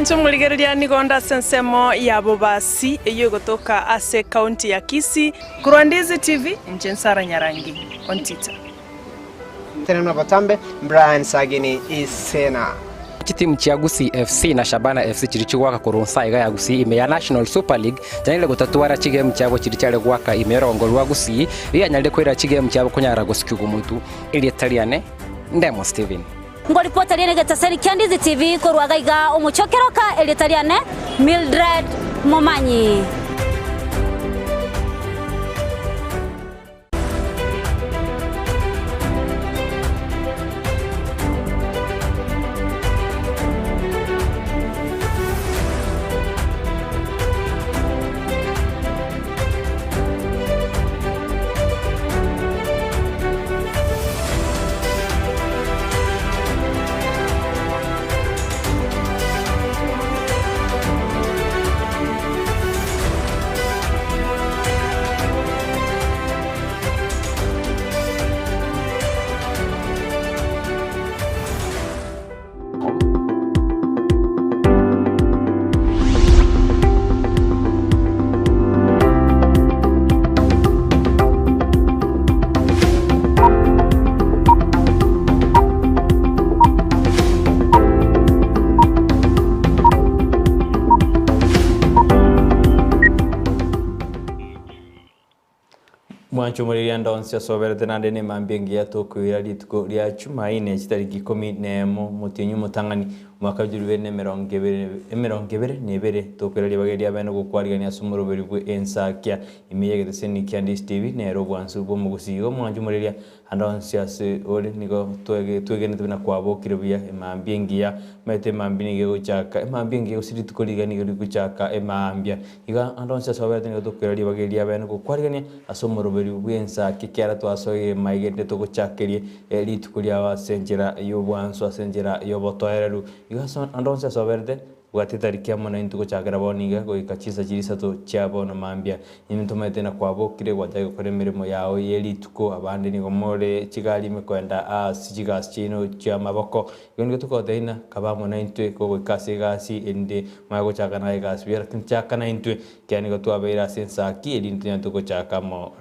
Mwanche omorigereria nigo onde ase ensemo ya Bobasi eyio egotoka ase ekaunti ya Kisii. Korwa Ndizi TV, inche Nsara Nyarangi, Ontita. Tenena botambe, Brian Sagini Isena. Chitimu chia Gusii FC na Shabana FC chiria chigoaka korwa nsa iga ya Gusii ime ya National Super League chianyarire gotatwara chigemu chiabo chiria chiare goaka ime y'orogongo rwa Gusii rianyarire koira chigemu chiabo konyara gosikigwa motu. Erieta riane Ndemo Stephen. Ngoripota riane egetaseri kia Ndizi TV korwa gaiga omochie o Keroka, erieta riane Mildred Momanyi. Mwanche omoreri ande onsi asoberete naende nemambia engiya tokoira rituko ria Chumaine chitariki ikomi nemo omotienyi omotang'ani omwaka bwa elfu bibere na emerongo ebere emerongo ebere na ebere tokoira ribaga eria abene gokwarigania ase omoroberi bwe ensakia ime y'egeteseni kia Ndizi TV nere obwansu bw'omogusii. Igo mwanche omoreria Ande onsi ase ore nigo twegenete buna kwabokire buya emambia engiya. Omanyete emambia nigo egochaka, emambia engiya gose rituko rigiya nigo rigochaka emambia. Iga ande onsi ase oberete nigo tokoira ribaga eria riabene gokwarigania ase omoroberi bw'ensa ki ekiagera twasoire maiga erinde togochakerie rituko riao ase enchera y'obwansu ase enchera y'obotoereru. Iga ase ande onsi ase oberete Bwata etariki amo naintwe gochakera bono iga goika chinsa chiria isato chia bono mambia. Inwe tomaete na kwabokire gwachaka gokora emeremo yao ye rituko, abande nigo more chigari ime koenda ase chigasi chiaino chi'amaboko. Igo nigo togotebia ng'a kabe amo naintwe kogoika ase egasi erinde manye gochaka naye egasi buya, lakini chaka naintwe, ekiagera nigo twabeire ase ensaki erinde tonyare gochaka amo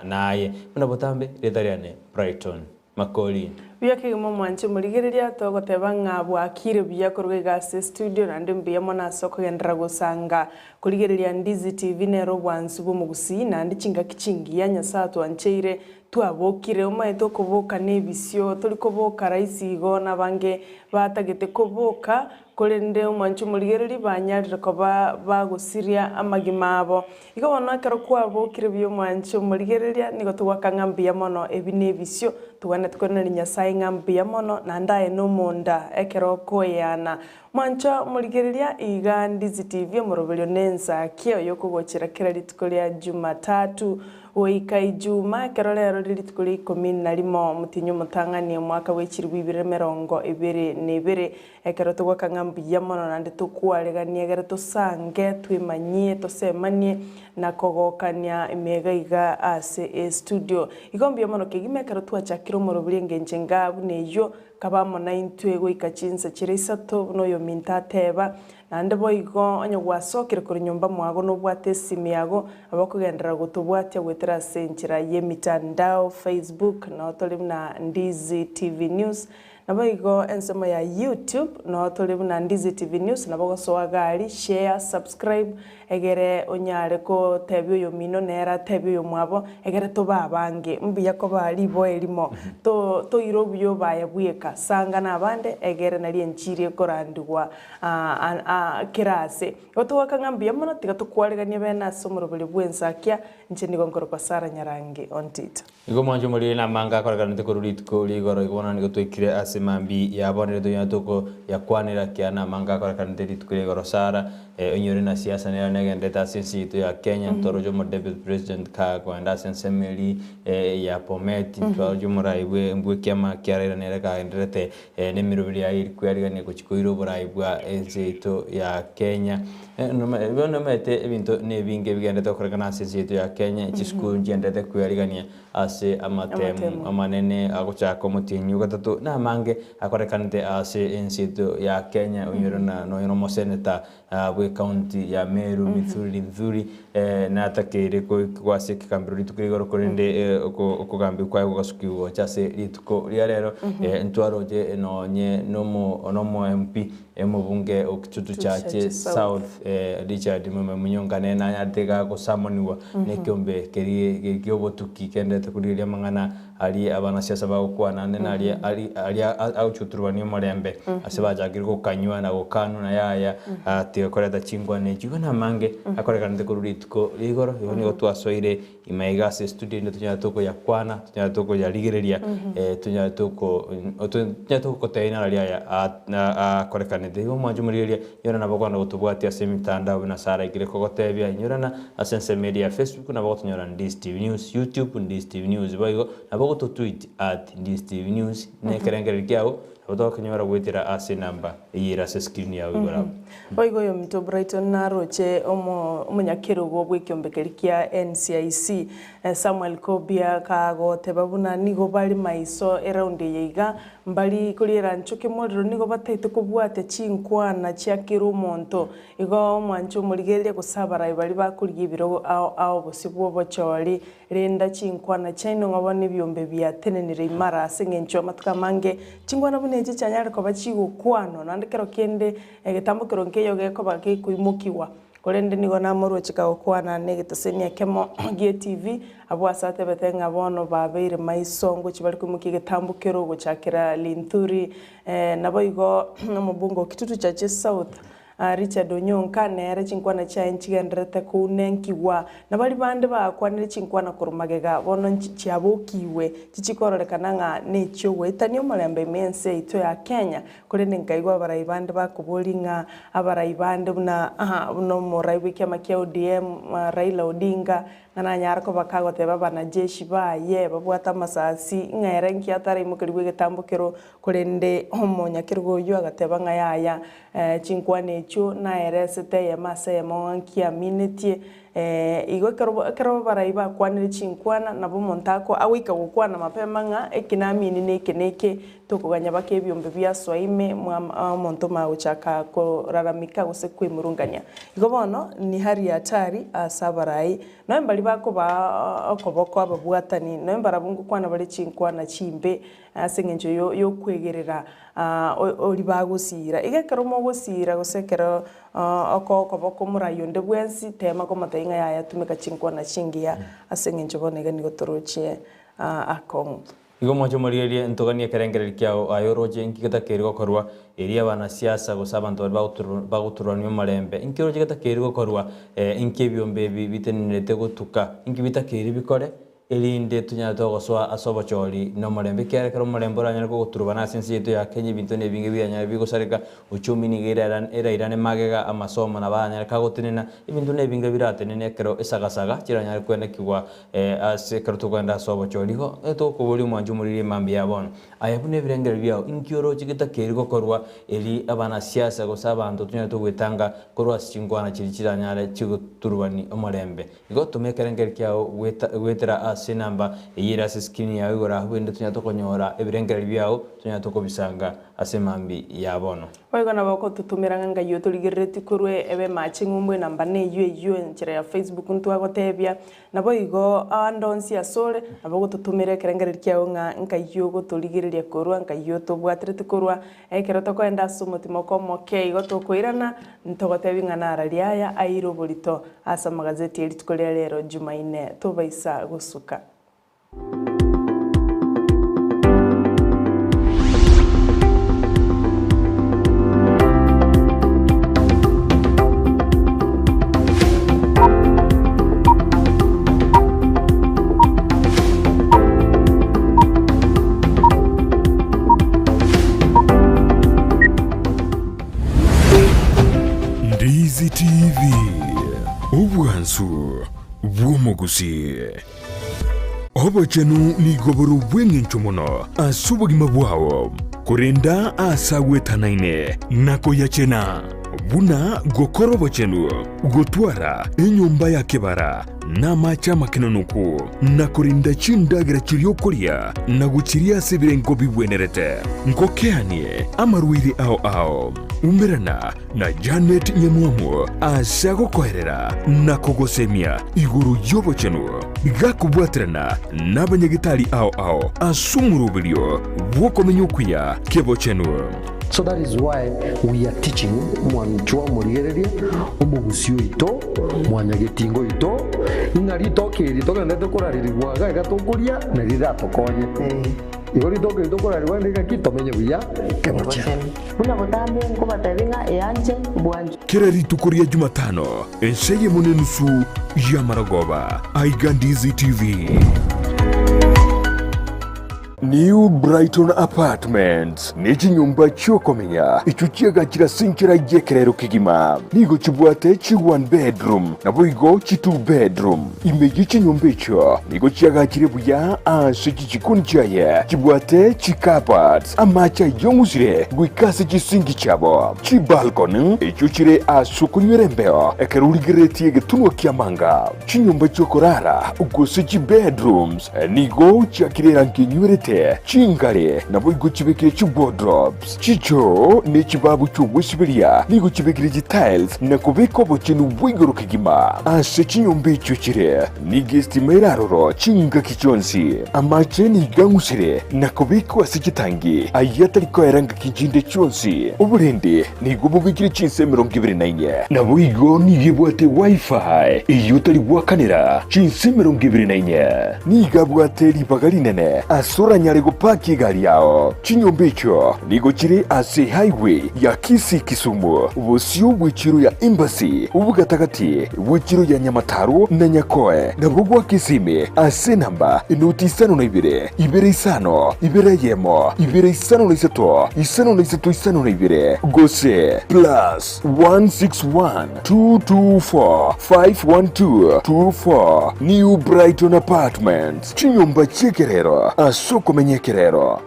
naye. Buna botambe, erieta riane Brighton. Makori. Buya kegima omwanche morigereria togoteba ng'a bwakire buya korwa iga ase studio naende mbuya mono ase okogenderera gosanga korigereria Ndizi TV nere obwansu bw'omogusii naende chingaki chingiya Nyasae atwancheire twabokire omanyete okoboka nebisio tori koboka rahisi igo nabange batagete koboka Korende omwanche omorigereria banyarire koba bagosiria amagima abo. Igo bono ekero kwabokire buya omwanche omorigereria, nigo togoaka ng'a mbuya mono, ebi nebisio, togwenerete koiraneria Nyasae ng'a mbuya mono, naende aye nomonda ekero okoeana. Mwancha omorigereria, iga Ndizi TV omoroberio nensakia oyokogochera kera rituko ria Jumatatu Goika Ijuma, ekero rero rire rituko ria ikomi na rimo, omotienyi omotang'ani, omwaka bwe chilifu ibere emerongo ebere na ebere, Ekero togoaka ng'a mbuya mono naende tokwareganie egere tosange, twemanyie, tosemanie, na kogokania emeyega iga ase estudio. Igo mbuya mono kegima ekero twachakire omorobori engencho enga buna eyio, kaba amo naintwe goika chinsa chiria isato buna oyominto ateba. Naende boigo onye gwasokire korwa nyomba mwago nobwate esimi yago, nabo okogenderera gotobwatia goetera ase enchera y'emitandao, Facebook, nao tore buna Ndizi TV News, Naboigo ensemo ya YouTube noo tore buna Ndizi TV News nabo gosoa gari, share, subscribe egere onyare kotebia oyomino nere atebie oyomwabo egere tobe abange. Mbuya koba riboa erimo to toire obuya obaye bweka sanga na abande egere nari enchiri ekorandigwa kera ase. Igo togoaka ng'a mbuya mono tiga tokwareganie bene ase omoroberi bw'ensakia inche nigo nkorokwa Sarah Nyarangi Ontita. Igo mwanche omoriri na amanga akorekanete korwa rituko rigoro, igo bono nigo twaikire ase mambia ya bono ere tonyare tokoyakwanera ekiagera namanga akorekanete rituko rigoro. Sarah, onyore na siasa nero negenderete ase ense yaito ya Kenya, ntwaroche omo deputy president kagoenda ase ensemo eria ya Bomet, ntwaroche omorai bwe bwekiama kia Raila nere kagendererete nemeroberi yaye eri koyarigania gochia koira oborai bwa ense yaito ya Kenya. Bono nomanyete ebinto nebinge bigenderete gokorekana ase ense yaito ya Kenya, chisukuru nchigenderete koyarigania ase amatemu amanene agochaka omotienyi ogatato na amange akorekanete ase ense yaito ya Kenya, onyore na nonye na omoseneta bwe county ya Meru Mithuri Linturi natakeire goikigwa ase ekegambero rituko ria igoro korende okogambigwa kwaye gogasukigwa gocha ase rituko ria rero. Ntwaroche nonye nomo nomo MP omobunge o Kitutu Chache South Richard Mwema Munyonga nere nanyarete iga gosamonigwa na ekeombe keria kia obotuki kenderete korigereria amang'ana Aria abanasiasa bagokwana ande naria aria agochuturwania omorembe, ase bachakire gokanywa na gokanwa na yaya, tiga koreta chinkwana echio. Igo namange akorekanete korwa rituko ria igoro, igo nigo twasoire ime iga ase estudio ende tonyare tokoyakwana, tonyare tokoyarigereria, tonyare toko tonyare togotebia naro aya akorekanete. Igo mwanche omorigereria, inyora nabo okogenda gotobwatia ase emitandao buna Sarah aikire kogotebia, inyorana Ase ensemo eria ya Facebook nabo ogotonyora Ndisi TV News, YouTube Ndisi TV News boigo nabo ogototweet at Ndisi TV News na ekerengererio kiago nabo togokenyora goetera ase enamba eye ere ase escreen yao igoro abwo. Boigo oyominto Brighton naroche omonyakerogo bw'ekiombekeri kia NCIC Samuel Kobia kagoteba buna nigo bare maiso eraundi eye iga mbari koriera nchoke morero nigo bataete kobwatia chinkwana chia kera omonto Igo omwanche omorigererie gose abarai baria bakorigia ebirogo ao ao bosio bw'obochori, renda chinkwana chiaino ng'a bono ebiombe biatenenire imara ase engencho y'amatuko amange, chinkwana buna echi chianyare koba chigokwanwa, naende kero kende egetambo kero nkeiyo gekoba gekoimokigwa. Korende nigo namorwecheka gokwana negetoseni ekemo gi'etivi, abwo ase atebete ng'a bono babeire maiso ngochia bare koimokia egetambo kero gochakera Linturi, naboigo omobunge o Kitutu Chache South, Richard Onyonka nere chinkwana chiaye nchigendererete kounenkigwa, na baria bande bagakwanire chinkwana korwa magega bono chiabokigwe, chichikororekana ng'a nechi'ogoetania omorembe ime y'ense yaito ya Kenya. Korende nkaigwa abarai bande bakoboria ng'a abarai bande buna buna omorai bw'ekiama kia ODM Raila Odinga ng'a nanyare koba kagoteba abanajeshi baye babwate amasasi ng'a ere nki ataraimokerigwe egetambo kero Korende omonyakerogo oyio agateba ng'a yaya, chinkwana echio naeresete eyemo ase eyemo ng'a nkiaminetie. Igo ekero ekero abarai bakwanire chinkwana, nabo omonto ako agoika gokwana mapema ng'a eki namini neke neke, tokoganya baka ebiombe biasoa ime mwa omonto omanye gochaka koraramika gose kwemurungania. Igo bono ni hali hatari ase abarai, nonya mbaria bakobaa okoboko ababwatani, nonya mbarabwo ngokwana bare chinkwana chimbe, Ase engencho y'okwegerera oria bagosiira. Iga ekero mogosiira gose ekero okoba omorai onde bwensi, teema komotebia ng'a yaya tumeka chinkwana chingiya ase engencho bono iga nigo torochie akong'u. Igo moche morigererie ntoganie ekerengererio kiao, aye oroche inki getakeire gokorwa, erio abanasiasa gose abanto baria bagotururania omorembe, inki oroche getakeire gokorwa, inki ebiombe ebi bitenenerete gotuka, inki bitakeire bikore, Erinde tonyare togosoa ase obochori nomorembe, ekiagera ekero omorembe oranyare kogoturubana ase ense yaito ya Kenya, ebinto nebinge biranyare bigosareka, uchumi nigo erairane magega, amasomo nabo aranyare kagotenena, ebinto nebinge biratenene ekero esagasaga chiranyare kwenekigwa ase ekero tokogenda ase obochori. Igo tokoboria omwancho omoriri emambia ya bono, aye buna ebirengererio biao, inki oroche getakeiri gokorwa eri abanasiasa gose abanto tonyare togoetanga korwa ase chinkwana chiria chiranyare chigoturubani omorembe? Igo toma ekerengererio kiao goetera ase enamba eyio ere ase screen yao igoro abwo erinde tonyare tokonyora ebirengererio biao tonyare tokobisanga ase mambi ya bono. Boigo nabo ogototomera ng'a ngai otorigereretie korwa ebe mache ng'umbu enamba neyio eyio enchera ya Facebook ntwagotebia. Naboigo ande onsi asore nabo ogototomera ekerengererio kiao ng'a nkai ogotorigereria korwa nkai otobwaterete korwa ekero tokoenda ase omotimoko omoke igo tokoirana Ntogotebi ng'a nararie aya aire oborito ase amagazeti e rituko ria rero Jumaine tobaisa gosuka. Ndizi TV, obwansu bw'omogusii. Obochenu nigo bore obw'engencho mono ase obogima bwao, korenda aase agwetanaine na koyachena. Buna gokora obochenu, gotwara enyomba ya kebara, na amache amakenonoku, na korinda chindagera chiria okoria, na gochiria ase ebirengo bigwenerete. Ngokeanie amarwaire ao ao. Umerana na Janet Nyamwamu ase agokoerera na kogosemia igoro y'obochenu, gakobwaterana nabanyagetari ao ao ase omoroberio bw'okomenya okuya kebochenu. So that is why we are teaching mwanchwa omorigereria, omogusi oito, mwanyagetinga oito, ng'a ritoke eri togenderete korarerigwa iga iga tokoria nari riratokonye. Igo ritoke eri tokorarigwa rinde ng'aki tomenye buya kebochenu. Buna botambe nkobatebia ng'a eanche bwanchwe. Kera rituko ria Jumatano, ensa eyemo na enusu y'amarogoba, aiga Ndizi TV. New Brighton Apartments ne chinyomba chi'okomenya echio chiagachire ase enchera y'ekerero kegima. Nigo chibwate chi one bedroom naboigo chi two bedroom. Ime ye chinyomba echio nigo chiagachire buya ase chichikoni chiaye chibwate chi cupboards, amache ayong'usire goika ase chisinki chiabo, chibalcony echio chire ase okonywera embeo ekero origereretie egetunwa ki'amanga, chinyomba chi'okorara gose chibedrooms. Nigo chiakire erangi enywerete, chingare, naboigo chibekire chiwardrobes, chichoo, ne chibabu chi'ogwesiberia, nigo chibekire chitiles na kobeka obochenu bwa igoro kegima. Ase chinyomba echio chire, nigo estima ere aroro chingaki chionsi. Amache nigo ang'usire na kobekwa ase chitangi, ayio atari koera ngaki chinde chionsi. Oborende nigo bobekire chinsa 24. Naboigo nigo ebwate Wi-Fi eyio otari goakanera chinsa 24. Nigo abwate ribaga rinene ase oranyare gopaki egari yao. Chinyomba echio nigo chire ase highway ya Kisii-Kisumu, bosio bw'echiro ya Embassy, obogatagati bw'echiro ya Nyamataro na Nyakoe, nabo gwa Kisimi ase enamba enoti isano na ibere, ibere isano, ibere eyemo, ibere isano na isato, isano na isato isano na ibere, gose plus 161 224 512 24 New Brighton Apartments, chinyomba chi'ekerero ase okomenya ekerero.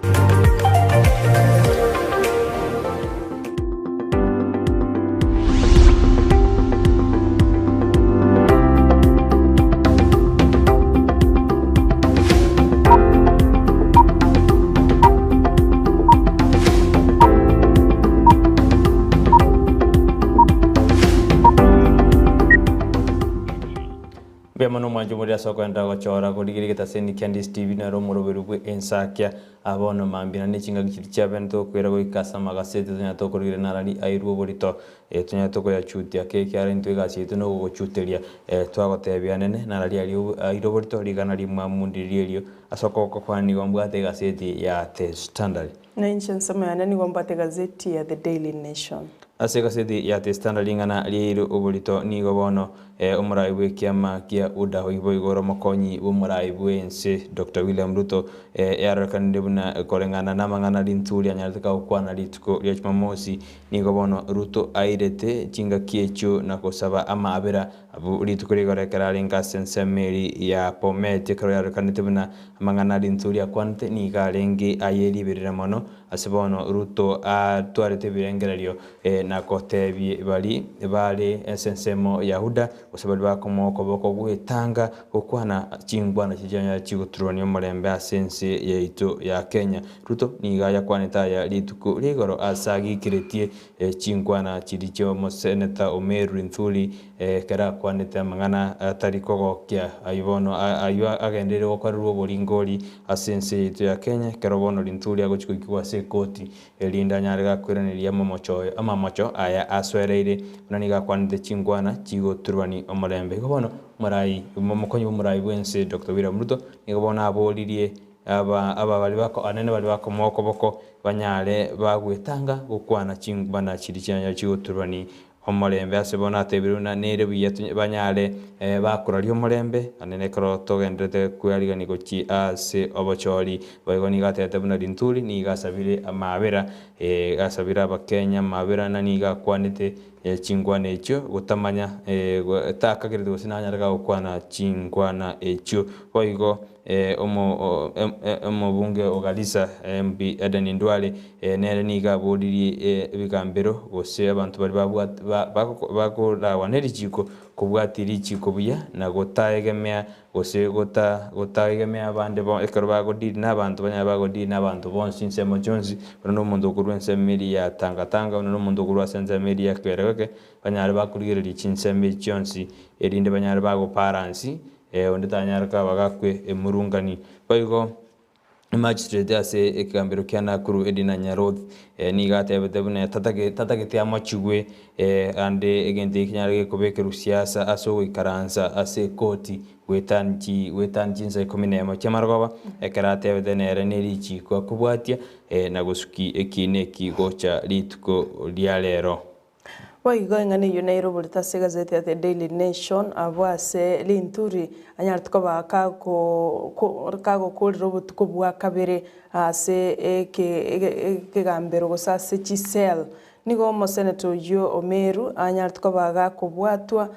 Mbuya mono omwancho omoriri ase okoenderera gochora korigereria egetaseni kia Ndisi TV nero omoroberi bwe ensakia. Aa bono mambia naende chingaki chiria chiabene tokoira goika ase amagaseti tonyare tokorigereria narari airwe oborito tonyare tokoyachutia ake ekiagera intwe egasi yaito nogogochuteria twagotebia nene narari airwe oborito rigana rimwamu ndiri erio ase okoboko kwane nigo mbwate egaseti ya The Standard. Na inche ensemo yane nigo mbwate egazeti ya The Daily Nation. Ase egaseti ya The Standard ring'ana riairwe oborito nigo bono Omorai bw'ekiama kia UDA boigo ore omokonyi bw'omorai bw'ense Doctor William Ruto yarorekanire buna koreng'ana namang'ana Linturi anyarete gokwana rituko ria Jumamosi nigo bono Ruto airete chingaki echio na gosaba amaabera abwo rituko rigoro ekero arenge ase ensemo eri ya Bomet ekero yarorekanete buna amang'ana Linturi akwanete nigo arenge aye riberera mono Ase bono Ruto atwarete ebirengererio na gotebia baria bare ase ensemo ya Yuda, gose baria bakomoa okoboko gw'etanga gokwana chingwana chiria chigoturwania omorembe ase ense yaito ya Kenya. Ruto nigo ayakwanete aya rituko ria igoro ase agiikeretie chinkwana chiria chi'omoseneta o Meru Linturi ekero akwanete amang'ana atari kogokia ayio bono ayio agenderire gokorerwa oboringori Ase ense yaito ya Kenya, ekero bono rinturi agochia goikigwa ase ekoti, erinde anyare gakoiraneria amamocho oyo amamocho aya asoereire, buna nigo akwanete chinkwana chigoturwani omorembe. Igo bono omorai omokonyi bw'omorai bw'ense Doctor William Ruto nigo bono aboririe aba aba baria bako anene baria bakomoa okoboko banyare bagwetanga gokwana chinkwana chiria chianyare chigoturwani Omorembe ase bono atebire buna nere buya banyare bakoraria omorembe, naende nekero togendererete kwearigania gochia ase obochori. Boigo nigo atebete buna Linturi nigo asabire amaabera, asabire abakenya amaabera na nigo akwanete. Chingwana echio gotamanya takagerete gose nanyare gagokwana chingwana echio. Boigo omobunge o Garissa MP Aden Duale nere nigo aboririe ebigambero gose abanto baria babwate bakorawa nerichiko kobwatia richiko buya na gotaegemea Gose gotaegemea abande ekero bagodiri nabanto, banyare bagodiri nabanto bonsi chinsemo chionsi, buna nomonto okorwa ensemo eria ya Tanga-Tanga, buna nomonto okorwa ase ensemo eria ya Keregeke, banyare bakorigereria chinsemo echi chionsi, erinde banyare bagobalansi, onde tanyare kaba gakwe emurungani. Boigo Magistrate ase ekegambero kia Nakuru Edina Nyaroth nigo atebete buna tatagete amachigwe ande egento eki kenyare gekobekerwa siasa ase ogoikaransa ase ekoti goetani chinsa ikomi na emo chiamarogoba ekero atebete nere nerichiko akobwatia na gosuki ekiina eki gocha rituko ria rero. Boigo eng'ana eyio nairoborete ase egazeti ya The Daily Nation abwo ase Linturi anyarete koba kagokorera obotuko bwa kabere ase ekegambero gose ase chisel. Nigo omoseneta oyio o Meru anyarete koba gakobwatwa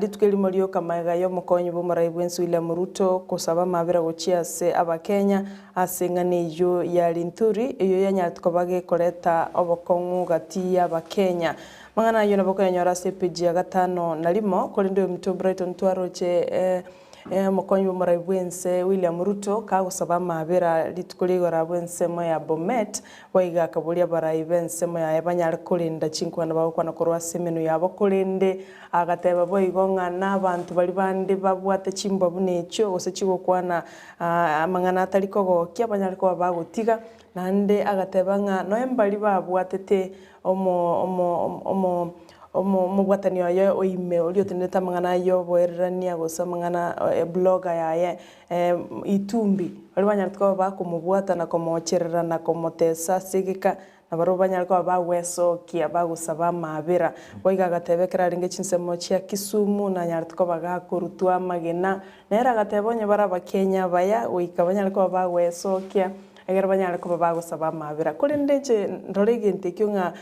Rituko erimo rioka magega y'omokonyi bw'omorai bw'ense William Ruto kosaba amabera gochia ase Abakenya ase eng'ana eyio ya Linturi eyio yanyarete koba gekoreta obokong'u gati y'Abakenya. Amang'ana ayio nabo okoyanyora ase epeji ya gatano na rimo korende oyominto Brighton twaroche Omokonyi bw'omorai bw'ense William Ruto kagosaba amabera rituko rigoro abwo ensemo ya Bomet, boigo akaboria abarai b'ensemo yaye banyare korenda chinkwana bagokwana korwa ase emenwa yabo korende agateba boigo ng'a nabanto baria bande babwate chimbwa buna echio gose chigokwana amang'ana atari kogokia banyare koba bagotiga naende agateba ng'a nonya mbaria babwatete omo omo omo Omobwatani oye o ime oria otenenete amang'ana ay'oboererania gose amang'ana ebloga yaye itumbi, baria banyarete koba bakomobwata na komocherera na komotesa ase egeka, na barabwo banyare koba bagwesokia bagosaba amaabera. Boigo agateba ekero arenge chinsemo chia Kisumu nanyarete koba gakorutwa amagena, nere agateba onye bare abakenya abaya goika banyare koba bagwesokia Ekero banyare koba bagosaba amaabera. Korende inche ndore egento ekio ng'a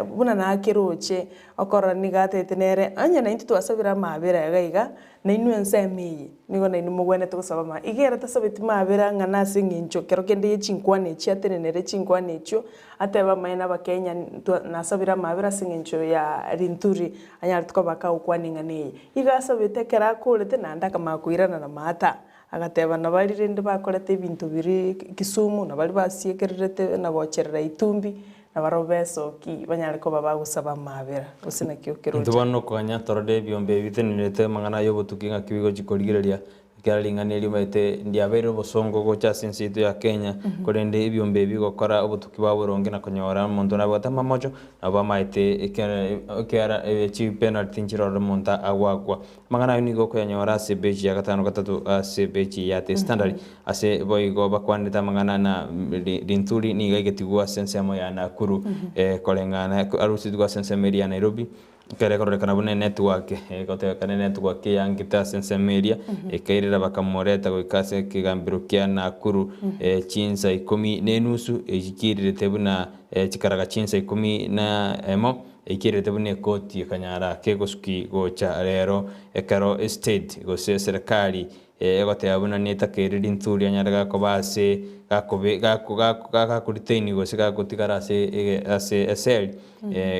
buna nakeroche, okorora nigo atete nere, onye naintwe twasabire amaabera iga iga, nainwe ensemo eye, nigo nainwe mogwenerete gosaba amaabera. Iga ere tasabeti maabera ng'a nase eng'encho kero kende ye chinkwana echi atenenere chinkwana echio, atebe amaene abakenya ntwa nasabire amaabera ase eng'encho ya rinturi anyarete koba akagokwana eng'ana eye. Iga asabete ekero akorete naende akamanya koirana na maata. Agateba, Nabaria rende bakorete ebinto biria Kisumu, na baria basiekererete na gocherera itumbi, na barabwo besoki banyare koba bagosaba amaabera, gose naki Intwe okeroche. bono nokoganya torore ebiombe ebi bitenenerete amang'ana ay'obotuki ng'aki bigochia korigereria, ekiagera ring'ana eri omanyete ndiabeire obosongo gocha ase ense yaito ya Kenya, korende ebiombe ebi gokora obotuki bwa boronge na konyora omonto nabwate amamocho, nabo bamaete ekiagera chipenalty nchirore omonto agoakwa. Amang'ana ayio nigo okoyanyora ase epeji ya gatano gatato ase epeji ya The Standard. Ase boigo bakwanete amang'ana na Linturi nigo aigetigwe ase ensemo ya Nakuru koreng'ana arusetigwe ase ensemo eria ya Nairobi ekero ekororekana buna enetwork egotebekana enetwork eyangete ase ensemo eria ekairera bakamoreta goika ase ekegambero kia Nakuru chinsa ikomi na enusu echikirirete buna chikaraga chinsa ikomi na emo. Eikerete buna ekoti ekanyara kegosuki gocha rero ekero estate gose eserekari egoteba buna netakeire rinturi anyare gakoba ase gakobe gako gako gakoritaini gose gagotigara ase ege ase eseli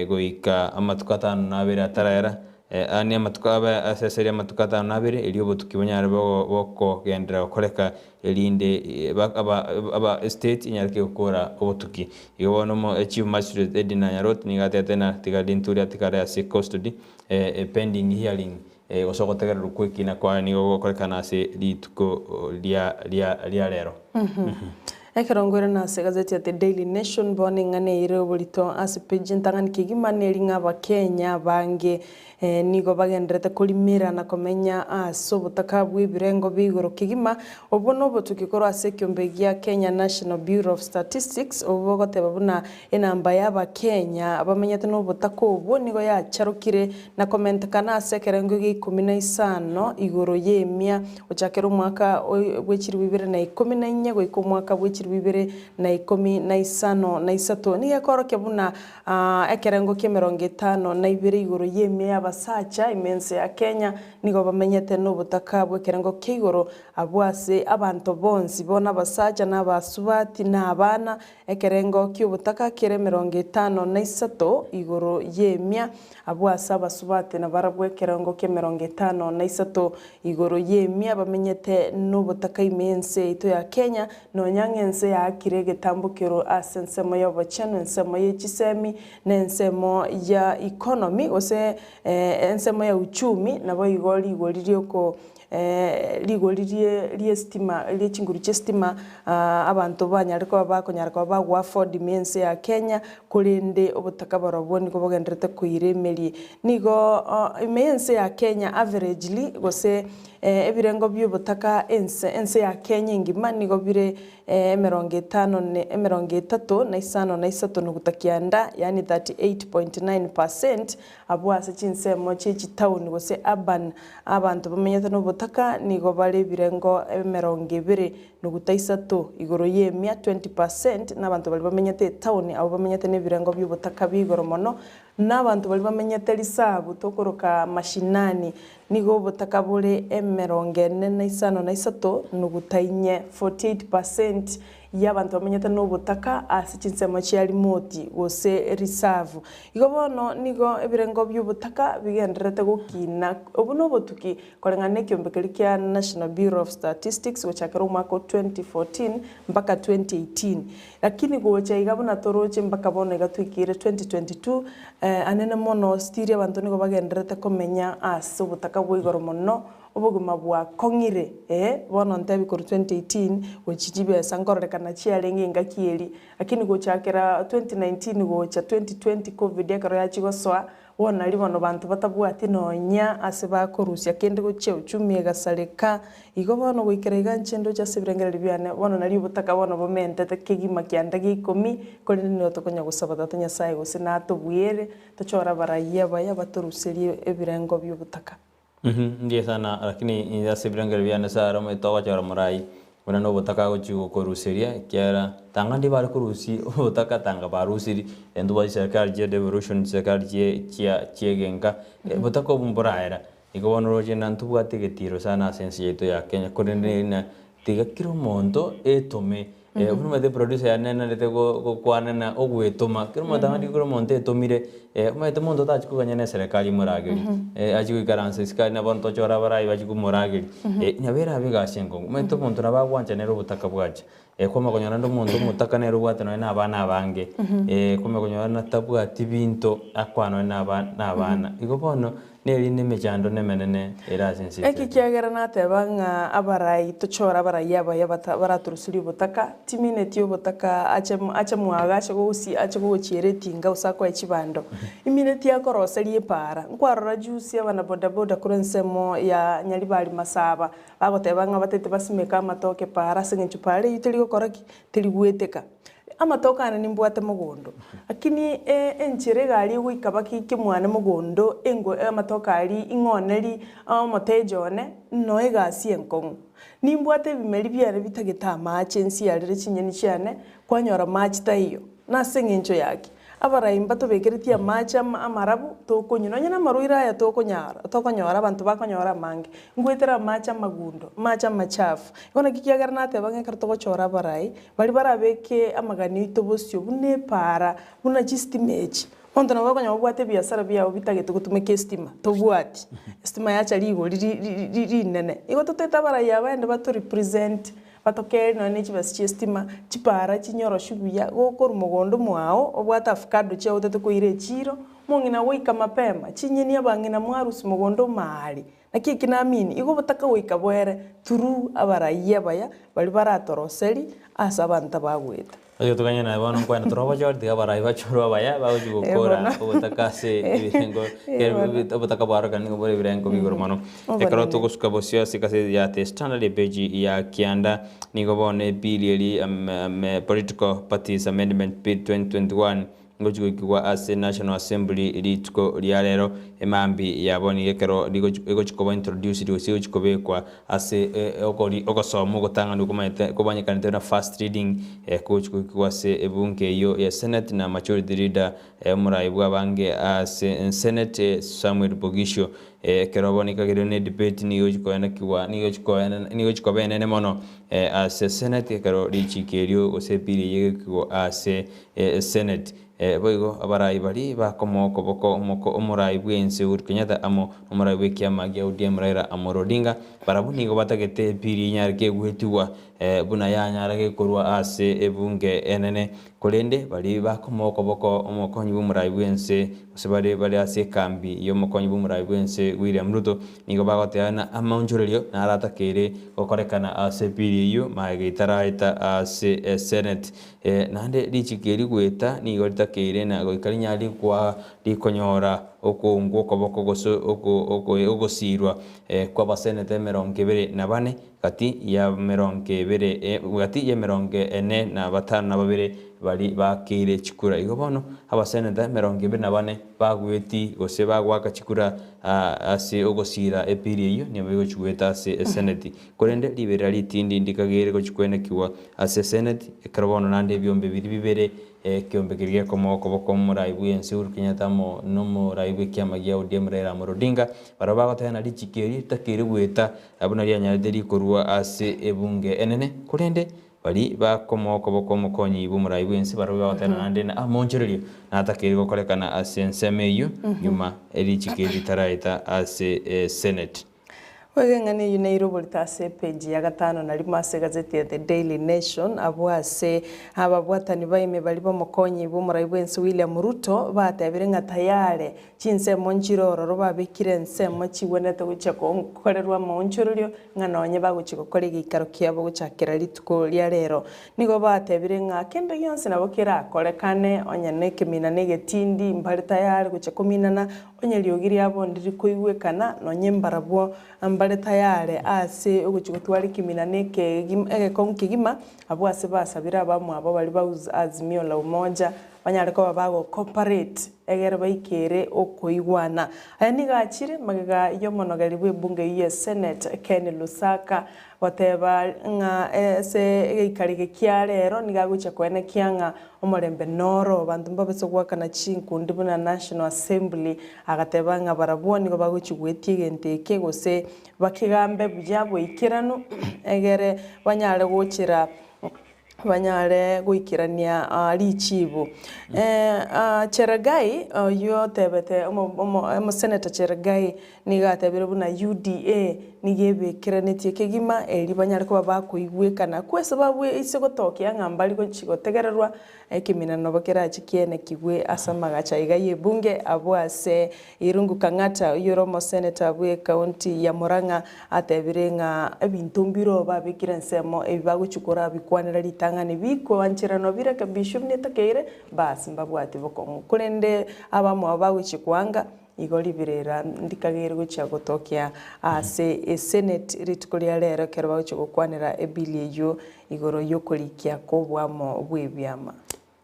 goika amatuko atano na abere ataraera yaani amatuko abe ase eseli amatuko atano na abere erio obotuki bonyare bogo bokogenderera gokoreka erinde aba aba estate enyare gokora obotuki. Igo bono omo chief magistrate Edina Nyaroti nigo atebete ng'a tiga Linturi atigare ase custody pending hearing gose ogotegererwa kwa ekina kwaye nigo gogokorekana ase rituko ria ria ria rero. Ekero nkoirana ase egazeti ya The Daily Nation bono eng'ana eye ere oborito ase page entang'ani kegima neri ng'a abakenya abange Nigo bagendererete korimera na komenya ase obotaka bw'ebirengo bia igoro kegima. Obwo nobotuki korwa ase ekiombe gia Kenya National Bureau of Statistics obwo bogoteba buna enamba y'Abakenya bamenyete nobotaka obwo nigo yacharokire na komentekana ase ekerengo gia ikomi na isano igoro y'emia gochakera omwaka bwe chilifu ibere na ikomi na inye goika omwaka bwe. 2015. Nigo ekorokia buna ekerengo ki'emerongo 52 igoro y'emia y'abasacha ime ense ya Kenya nigo bamenyete nobotaka bw'ekerengo kia igoro abwo ase abanto bonsi bono abasacha na abasubati na abana ekerengo ki'obotaka kere 53 igoro y'emia abwo ase abasubati nabarabwo ekerengo ki'emerongo 53 igoro y'emia bamenyete nobotaka ime y'ense yaito ya Kenya, nonya ng'a ense yaakire egetambokero ase ensemo y'obochenu, ensemo ye chisemi, na ensemo ya economy gose ensemo ya uchumi, naboigo rigori rioko rigori rie ri'estima rie chinguru chi'estima abanto banyare koba bakonyara koba bago afford ime y'ense ya Kenya, korende obotaka borobwo nigo bogendererete koira emerie. Nigo ime y'ense ya Kenya averagely gose ebirengo bi'obotaka ense ense ya Kenya engima nigo bire emerongo etano ne emerongo etato na isano na isato nuguta kianda yaani 38.9% abwo ase chinsemo chie chitaoni gose urban abanto bamenyete nobotaka nigo bare ebirengo emerongo ebere nuguta isato igoro y'emia 20% na abanto baria bamenyete etaoni abwo bamenyete nebirengo bi'obotaka bigoro mono Na abanto baria bamenyete risabu tokoroka mashinani, nigo obotaka bore emerongo ene na isano na isato nuguta inye, 48 percent, y'abanto bamenyete nobotaka ase chinsemo chia rimoti gose risavu. Igo bono nigo ebirengo bi'obotaka bigendererete gokina. Obo nobotuki koreng'ana nekiombe keria kia National Bureau of Statistics gochakera omwaka o 2014 mpaka 2018. Lakini gocha iga buna toroche mpaka bono iga toikeire 2022, anene mono still abanto nigo bagendererete komenya ase obotaka bwa igoro mono, obogima bwakong'ire eh, bono ntebi korwa 2018 gochia chibesa nkororekana chiarenge engaki eria, lakini gochakera 2019 gocha 2020 covid ekero yachia gosoa, Bono nario bono banto batabwati nonya ase bakorusia kende gochia uchumi egasareka. Igo bono goikera iga inche ndoche ase ebirengererio biane, bono nario obotaka bono bomentete kegima kianda gia ikomi, korende nigo tokonya gosaba Tata Nyasae gose natobuere, tochore abarayia abaya batoruserie ebirengo bi'obotaka. Mbuya sana lakini inche ase ebirengererio biane Sarah omanyete ogochora morai buna na obotaka agochi gokoruseria ekiagera tanga ndi bare korusia obotaka tanga barusiri intwe bwa chiserikali chia devolution chiserikali chie chia chiegenka obotaka obwo mboraera. Igo bono oroche ng'a ntobwate egetiro sana ase ense yaito ya Kenya korende ng'a tiga kera omonto etome buna omanyete producer yane narete gokwana na ogwetoma, kera omonto ang'e kera omonto etomire, omanyete omonto otachi koganya na eserekari emoragerie, achie goikaransa isiko aria nabo ntochore abarai bachie komorageria, nabo erabe egasi enkong'u. Omanyete omonto nabo agwancha nere obotaka bwacha, kwamanya konyora naende omonto omotaka nere obwate nonye na abana abange, kwamanya konyora natabwati binto akoa nonye na aba na abana. Igo bono, Neri nemechando nemenene ere ase ense Eki eye. kiagera nateba ng'a abarai tochore abarai abaya bata baratoruserie obotaka, timineti obotaka ache ache mwago ache gogosi ache gogochiera etinga gose akoe chibando. Imineti akoroseria epaara, nkwarora juzi abana bodaboda korwa ensemo ya Nyaribari Masaba, bagoteba ng'a batete basimeke amatoke paara ase eng'encho paara eyio teri gokora ki? Teri goeteka. Amatoke ane nimbwate mogondo, lakini enchera egari egoika baka ike mwane mogondo engo amatoke aria ing'oneri omoteja one, noe egasi enkong'u. Nimbwate ebimeri biane bitagete amache nsiarere chinyeni chiane, kwanyora mache taiyo. Nase eng'encho yaki? Abarai mbatobekeretie amache amarabu tokonywa, nonye namarwaire aya tokonyara tokonyora abanto bakonyora amange, ngoetera amache amagundo, amache amachafu. Igo naki kiagera nateba ng'a ekero togochora abarai, baria barabeke amaganio aito bosio buna epaara, buna chistima echi. Monto nabo okonyora obwate ebiasara biago bitagete gotumeka estima, tobwati, estima yacha rigori ri rinene. Igo totaete abarai aba aende bato represent. Batokeeri nonya ne chibesa chi'esitima, chipaara chinyoroshi buya, gokorwa mogondo mwao, obwate avocado chiao otete koira echiiro, mong'ina goika mapema, chinyeni abang'ina mwarusia mogondo omaare. Naki eki namini, igo obotaka goika boere through abaraiyi abaya baria baratoroseri ase abanto abagoeta. Oyo tokanye naye bono nkwane tore obochori tiga abarai bachorwe abaya bagochi gokora obotaka ase ebirengo obotaka bwarokana nigo bore ebirengo bigoro mono. Ekero togosuka bosio ase egazeti ya The Standard epeji ya kianda nigo bono ebill eri Political Parties Amendment Bill 2021. Ngochia goikigwa ase National Assembly rituko ria rero emambia yabo nigo ekero rigochi egochi koba introduced gose egochi kobekwa ase okori ogosoma ogotang'ani okomanyete komanyekanete buna first reading kogochi goikigwa ase ebunge eyio ya Senate na Majority Leader omorai bwa abange ase Senate Samuel Bogisho. Ekero bono ekagerirwe na edebate nigo egochi koenekigwa nigo egochi koenena nigo egochi koba enene mono ase Senate ekero richiko erio gose ebill eyio egoikigwa ase Senate. Boigo abarai baria bakomoa okoboko omoko omorai bw'ense Uhuru Kenyatta amo nomorai bw'ekiama gia ODM Raila Amolo Odinga, barabwo nigo batagete ebill enyare kegoetigwa buna yanyara gekorwa ase ebunge enene. Korende baria bakomoa okoboko omokonyi bw'omorai bw'ense gose bare bare ase ekambi y'omokonyi bw'omorai bw'ense William Ruto nigo bagoteba ng'a amaonchorerio naratakeire gokorekana ase ebill eyio magega etaraeta ase esenate. Naende richiko eri goeta nigo ritakeire na goika rinyare rikwa rikonyora okoungwa okoboko gose ogosiirwa kw'abaseneta emerongo ebere na bane gati ya merongo ebere gati y'emerongo ene na batano na babere baria baakeire chikura. Igo bono abaseneta emerongo ebere na bane bagweti gose bagoaka chikura ase ogosiira ebill eyio nigo egochi goeta ase eseneti. Korende riberera ritindi ndikagere gochia kwenekigwa ase eseneti, ekero bono naende ebiombe biria bibere, ekiombe keria gekomoa okoboko omorai bw'ense Uhuru Kenyatta amo nomorai bw'ekiama gia ODM Raila Amolo Odinga, barabwo bagoteba ng'a richiko eri ritakeire goeta buna rianyarete rikorua ase ebunge enene, korende baria bakomoa okoboko omokonyi bw'omorai bw'ense barabwo bagoteba naende ng'a amoonchorerio natakeire gokorekana ase ensemo eyio nyuma richiko eri ritaraeta ase eseneti. Boigo eng'ana eyio neire oborito ase epeji ya gatano na rimo ase egazeti ya The Daily Nation, abwo ase ababwatani baime baria b'omokonyi bw'omorai bw'ense William Ruto batebire ng'a tayare chinsemo nchire ororo babekire ensemo chigwenerete gochia gokorerwa amaonchorerio ng'a nonye bagochia gokora egeikaro kiabo gochakera rituko ria rero. Nigo batebire ng'a kende gionsi nabo kerakorekane onye nekemina na egetindi mbare tayare gochia kominana Onye riogi riabo ndirikoigwekana, nonye mbarabwo mbare tayare ase ogochia gotwara ekemina na egekong'u kegima, abwo ase basabire abamwabo baria ba Azimio la Umoja banyare koba bago cooperate egere baikere okoigwana. Aya nigo achire magega y'omonogeri bw'ebunge eyio ya Senate Ken Lusaka goteba ng'a ase egeikaro eke kia rero nigo agochia koenekia ng'a Omorembe noro, abanto mbabase goakana chinkundi buna National Assembly, agateba ng'a barabwo nigo bagochia goetia egento eke gose bakegambe buya boikeranu egere banyare gochera banyare goikerania richibu. Cherargei oyio otebete omosenator Cherargei Nigo atebire buna UDA nigo ebekeranetie kegima erio banyare koba bakoigwekana kwesababu ase gotokia ng'a mbari gochi gotegererwa ekemina nobo kerache kienekigwe ase amagacho aiga y'ebunge abwo ase Irungu Kang'ata oyio ore omoseneta bwe ekaunti ya Murang'a atebire ng'a ebinto mbiro babekire ensemo ebi bagochi korabikwanera ritang'ani bikoancheranwa birekebishwe buna etakeire bas mbabwati bokong'u korende abamwabo bagochi koanga Igo riberera ndikageire gochia gotokia ase eseneti rituko ria rero ekero bagochia gokwanera ebili eyio igoro y'okorikia kw'oboamo bw'ebiama.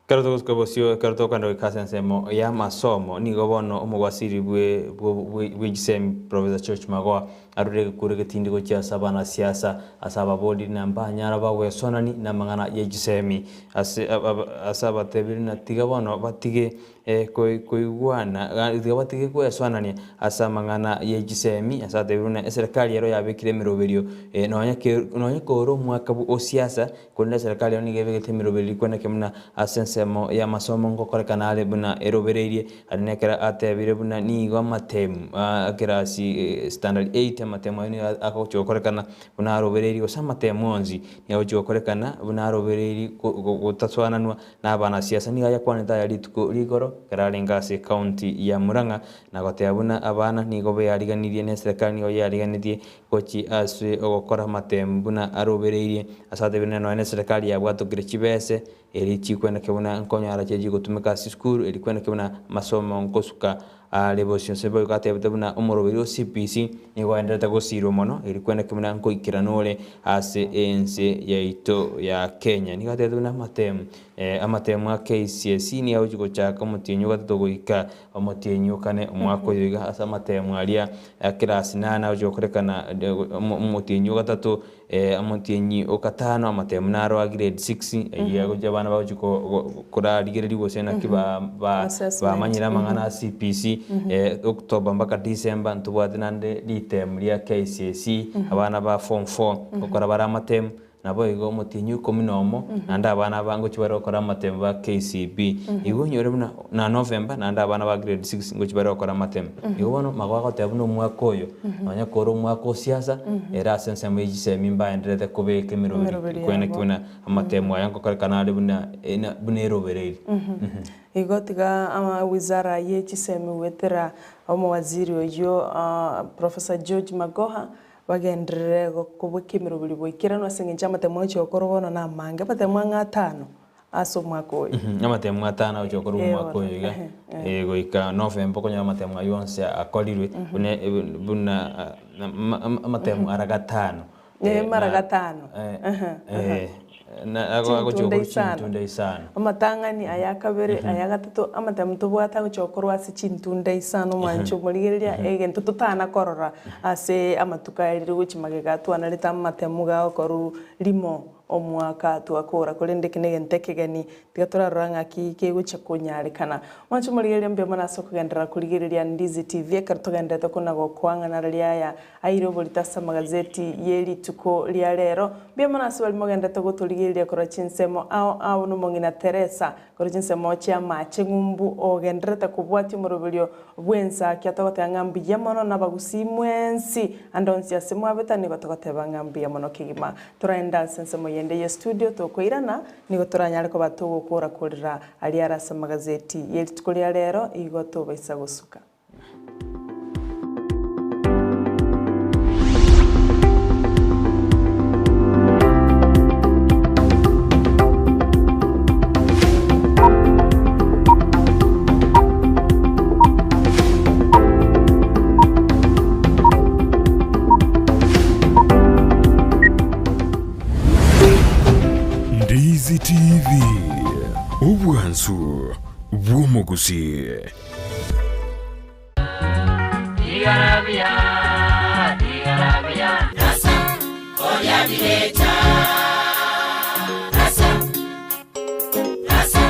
Ekero togosuka bosio, ekero tokogenda goika ase ensemo y'amasomo, nigo bono omogwasiri bwe bwe chisemi Professor George Magoha arure egekuro egetindi gochia ase abanasiasa ase ababori na mbanyara bagwesonani namang'ana ye chisemi ase ase abatebiri na tiga bono batige Koigwana, tiga batige gwesoanania ase amang'ana ye chisemi, ase atebiwe buna eserekari ero yabekire emeroberio nonya nonya kore omwaka o siasa, korende eserekari ero nigo ebegete emeroberio rikweneke buna ase ensemo y'amasomo ngokorekana are buna erobereirie. Aria nekero atebire buna nigo amatemu a ekerasi standard eight amatemu ayio nigo agochia gokorekana buna arobereirie gose amatemu onsi nigo agochia gokorekana buna arobereirie gotasoananwa Na abanasiasa nigo ayakwanete aya rituko rigoro ekero arenge ase ecounty ya Murang'a na goteba buna abana nigo beariganirie na eserekari nigo yeariganetie gochi ase ogokora amatemu buna arobereirie ase atebire buna nonya na eserekari yabwatokire chibese eri chikweneke buna nkonyora chiria chigotumeka ase chisukuru eri kweneke buna amasomo nkosuka are bosio. Ase boigo atebete buna omoroberi o CBC nigo oenderete gosirwa mono eri kweneke buna nkoikerana ore ase ense yaito ya Kenya. Nigo atebete buna amatemu. Amatemo a KCSE nigo agochia gochaka omotienyi ogatato goika omotienyi okane omwaka oyo iga ase amatemo aria a class nane agochia gokorekana omotienyi ogatato omotienyi ogatano amatemo naro a grade six ayio agochia abana bagochia korarigereria gose naki bamanyire amang'ana a CBC October mpaka December ntobwate naende ritemo ria KCSE abana ba form four gokora bare amatemo. Naboigo omotienyi o ikomi nomo, naende abana aba ngochia bare gokora amatemo ba KCB. Igo onyore buna na November naende abana ba grade six ngochia bare gokora amatemo. Igo bono mago agoteba buna omwaka oyo, nonya kore omwaka o siasa, ere ase ensemo ye chisemi mbaendererete kobeka emeroberi Emeroberi kwene yabo. ki buna amatemo aya ngokorekana are buna ena buna erobereiri. Igo tiga ama wizara ye chisemi goetera omowaziri oyio Professor George Magoha Bagenderere kobweka emeroberi boikeranu ase engencho y'amatemo agochia gokorwa bono namange, amatemo ang'e atano ase omwaka oyo. Amatemo atano agochia gokorwa Eh, omwaka bono, oyo iga, ehe, eh. eh, goika November okonyora amatemo aywo onsi akorirwe, buna buna amatemo ara gatano. Eh, Eh, mara na- gatano. eh, Ehe, ehe. eh, na ago- agochia Chintunda gokorwa isano. chintunda isano. Amatang'ani aya kabere, aya gatato, amatemo tobwate agochia gokorwa ase chintunda isano omwancho omorigereria egento totana korora ase amatuko aya riria gochia magega twanarete amatemo gagokorwa rimo omwaka twakora korende eke negento ekegeni tiga torarora ng'aki kegochia konyarekana. Mwanche omorigereria mbuya mono ase okogenderera korigereria Ndizi TV ekero togendererete kona gokoang'ana riria aya Aire oborito ase amagazeti ye rituko ria rero. Mbuya mono ase baria mogenderete gotorigereria korwa chinsemo ao ao nomong'ina Teresa korwa chinsemo chi'amache ng'umbu ogendererete kobwatia omoroberio bw'ensakia togoteba ng'a mbuya mono nabagusii mwensi ande onsi ase mwabeta nigo togoteba ng'a mbuya mono kegima. Toraende ase ensemo yende ye studio tokoirana nigo toranyare koba togokora korera aria are ase amagazeti ye rituko ria rero igo tobaisa gosuka. Ndizi TV, obwansu bw'omogusii.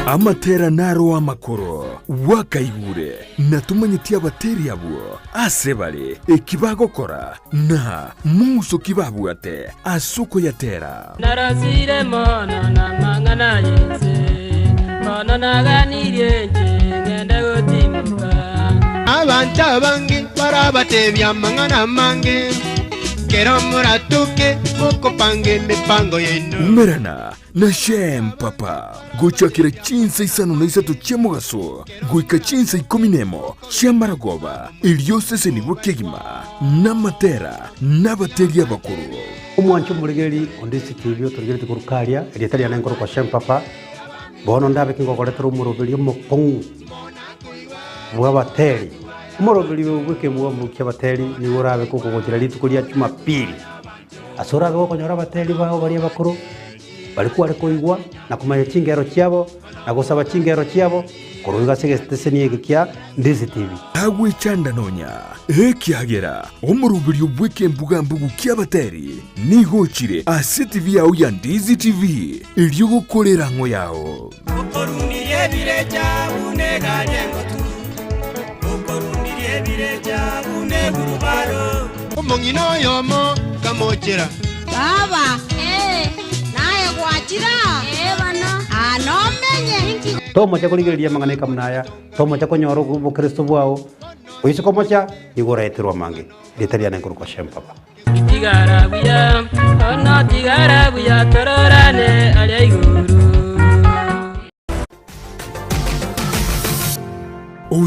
Amatera naro amakoro, bwakaigure, na tomanyeti abateri abwo ase bare, eki bagokora, na mong'uso ki babwate ase okoyatera. Narosire mono namang'ana y'ense, bono naganirie inche ngende gotimoka. Abanto abange barabatebie amang'ana amange, kero moratoke mokopanga emepango yaino. Umerana na Shem Papa gochakera chinsa isano na isato chia mogaso goika chinsa ikomi nemo chi'amaragoba, erio osesenigwe kegima namatera nabateri abakoro. Omwanche omorigereria onde ase TV otorigeretie korwa karia, erieta riane nkorokwa Shem Papa, bono ndabe kingokoretera omoroberi omokong'u bw'abateri. Omoroberi oyo bw'ekemwamu ki'abateri nigo orabe kokogochera rituko ria Jumapili. Ase orabe gokonyora abateri bao baria abakoro, baria kware koigwa na komanya chingero chiabo, na gosaba chingero chiabo, korwa iga ase egeteseni eke kia Ndizi TV. Tagwechanda nonya, ekiagera omoroberio bw'ekembuga-mbugu ki'abateri nigo ochire ase TV yao ya Ndizi TV, erio gokora erang'o yao. Okorundirie ebirecha buna egari engotu, okorundirie ebirecha buna egurubaro. Omong'ina oyomo kamochera. Baba, naye gwachire aa? Aa nomenye. Tomocha korigereria amang'ana ekamuna aya, tomocha konyora obokristo bwao, oise komocha, nigo oraeterwe amange. Erieta riane nkorokwa Shem Papa. Tigara buya, ono tigara buya, tororane aria igoro.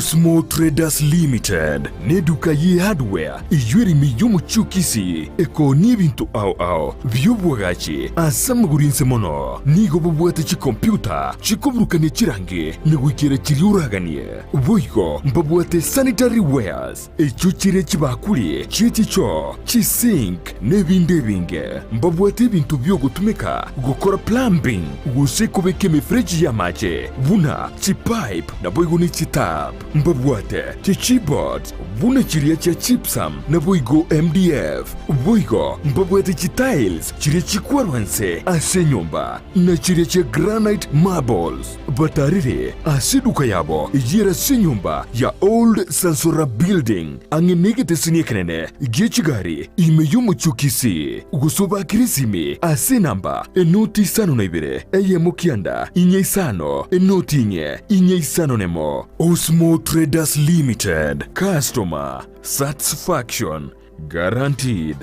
Osmo Traders Limited neduka ye hardware eyio ere ime y'omochie o Kisii ekoonia ebinto ao ao bi'obwagachi ase amagoro inse mono. Nigo babwate chikompyuta chikoburukania chirangi na goikera chiria oraganie. Boigo mbabwate sanitary wares echio chire chibakuri chie chichoo, chisink na ebinde ebinge. Mbabwate ebinto bi'ogotumeka gokora plumbing gose kobeka emefereji y'amache buna chipipe naboigo ne chitap. Mbabwate chichipboards buna chiria chia gypsum naboigo MDF. Boigo mbabwate chitiles chiria chikwarwa nse ase enyomba na chiria chia granite marbles. Batarire ase eduka yabo eyio ere ase enyomba ya Old Sansora Building ang'e negeteseni ekenene gie chigari ime y'omochie o Kisii, gose obakere esimi ase enamba enoti 52 eyemo 9 4 5 enoti 4 4 5 nemo. Osmo Traders Limited, Customer Satisfaction Guaranteed.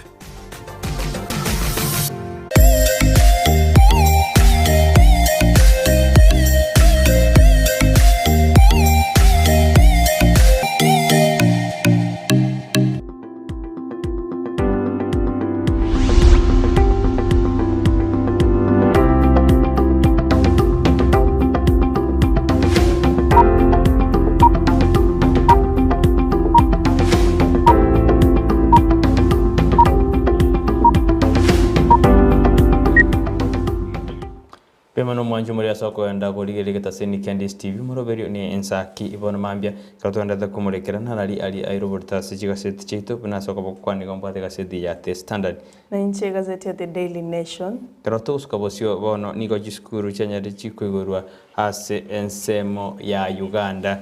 Bema nomwanchi omorero ase okogenda korigereria egetaseni kia Ndisi TV moroberio ne ensaki bono mambia ekero togenderete komorekera narari aria airoborete ase chigaseti chiaito buna ase okoboko kwane nigo mbwate egaseti ya The Standard. Na inche egazeti ya The Daily Nation. Ekero togosuka bosio bono nigo chisukuru chianyarire chikoigorwa ase ensemo ya Uganda.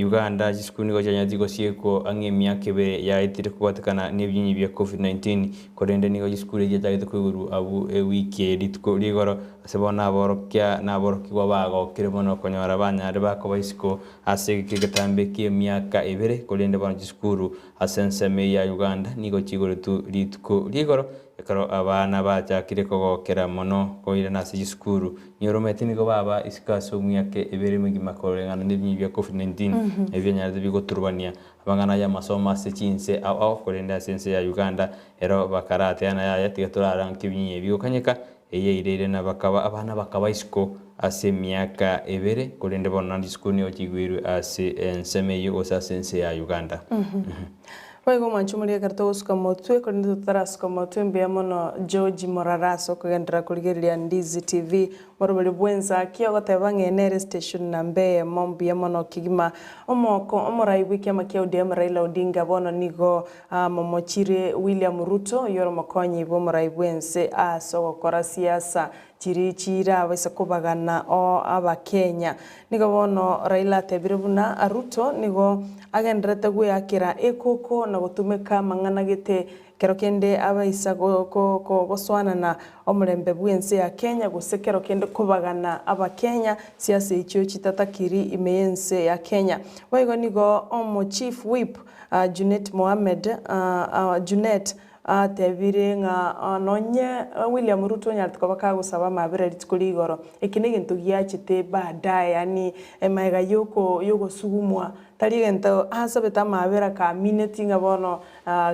Uganda chisukuru nigo chianyarire chigosiekwa ang'e emiaka ebere yaetire kobwatekana nebinyinyi bia Covid-19 korende nigo chisukuru echi chiachagete koigorwa abwo ewiki eye rituko rigoro ase bono aborokia na aborokigwa bagokire mono konyora banyarire bakoba isiko ase egeka egetambe ki'emiaka ebere korende bono chisukuru Ase ensemo eyio ya Uganda nigo chigoretwe rituko ri'igoro ekero abana bachakire kogokera mono koirana ase chisukuru. Nyoromete nigo baba isiko ase omiaka ebere emegima koreng'ana nebinyi bia Covid-19 ebio bianyarete bigoturubania amang'ana y'amasomo ase chinse ao ao korende ase ense ya Uganda ero bakarateana yaya tiga toraranke ebinyi ebi bigokanyeka Eyio yairaire na bakaba abana bakaba isiko ase emiaka ebere, korende bono naende chisukuru nigo chiigwirwe ase ensemo eyio gose ase ense ya Uganda. Boigo omwancho moria ekero togosuka motwe, korende totarasuka motwe mbuya mono George Morara ase okogenderera korigereria Ndizi TV morobori bw'ensaki ogoteba ng'a eye nere station namba eyemo mbuya mono kegima omoko omorai bw'ekiama kia ODM Raila Odinga bono nigo Amomochire William Ruto, oyio ore omokonyi bw'omorai bw'ense ase ogokora siasa chiria chirabaise kobagana o Abakenya. Nigo bono Raila atebire buna Ruto nigo agendererete gweakera ekoko na gotumeka amang'ana gete kero kende abaisa gosoanana omorembe bw'ense ya Kenya gose kero kende kobagana Abakenya siasa echio chitatakiri ime y'ense ya Kenya. Boigo nigo omo Chief Whip Junet Mohamed, Junet atebire ng'a nonye William Ruto onyarete koba kagosaba amabera rituko ria igoro, eki negento giachete baadaye yaani emaega yoko yogosugumwa tari egento asabete amabera kamineti ng'a bono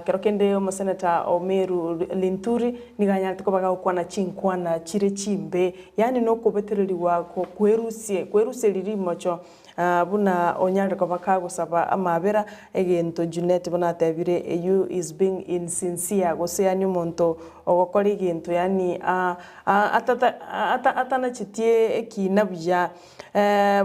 kero kende omoseneta o Meru Linturi nigo anyarete koba gagokwana chinkwana chire chimbe yaani nokobetereriwa kwerusie kweruseria rimocho Buna onyare koba kagosaba amabera, egento Junet buna atebire eyio is being insincere gose yaani omonto ogokora egento yaani atanachetie ekina buya.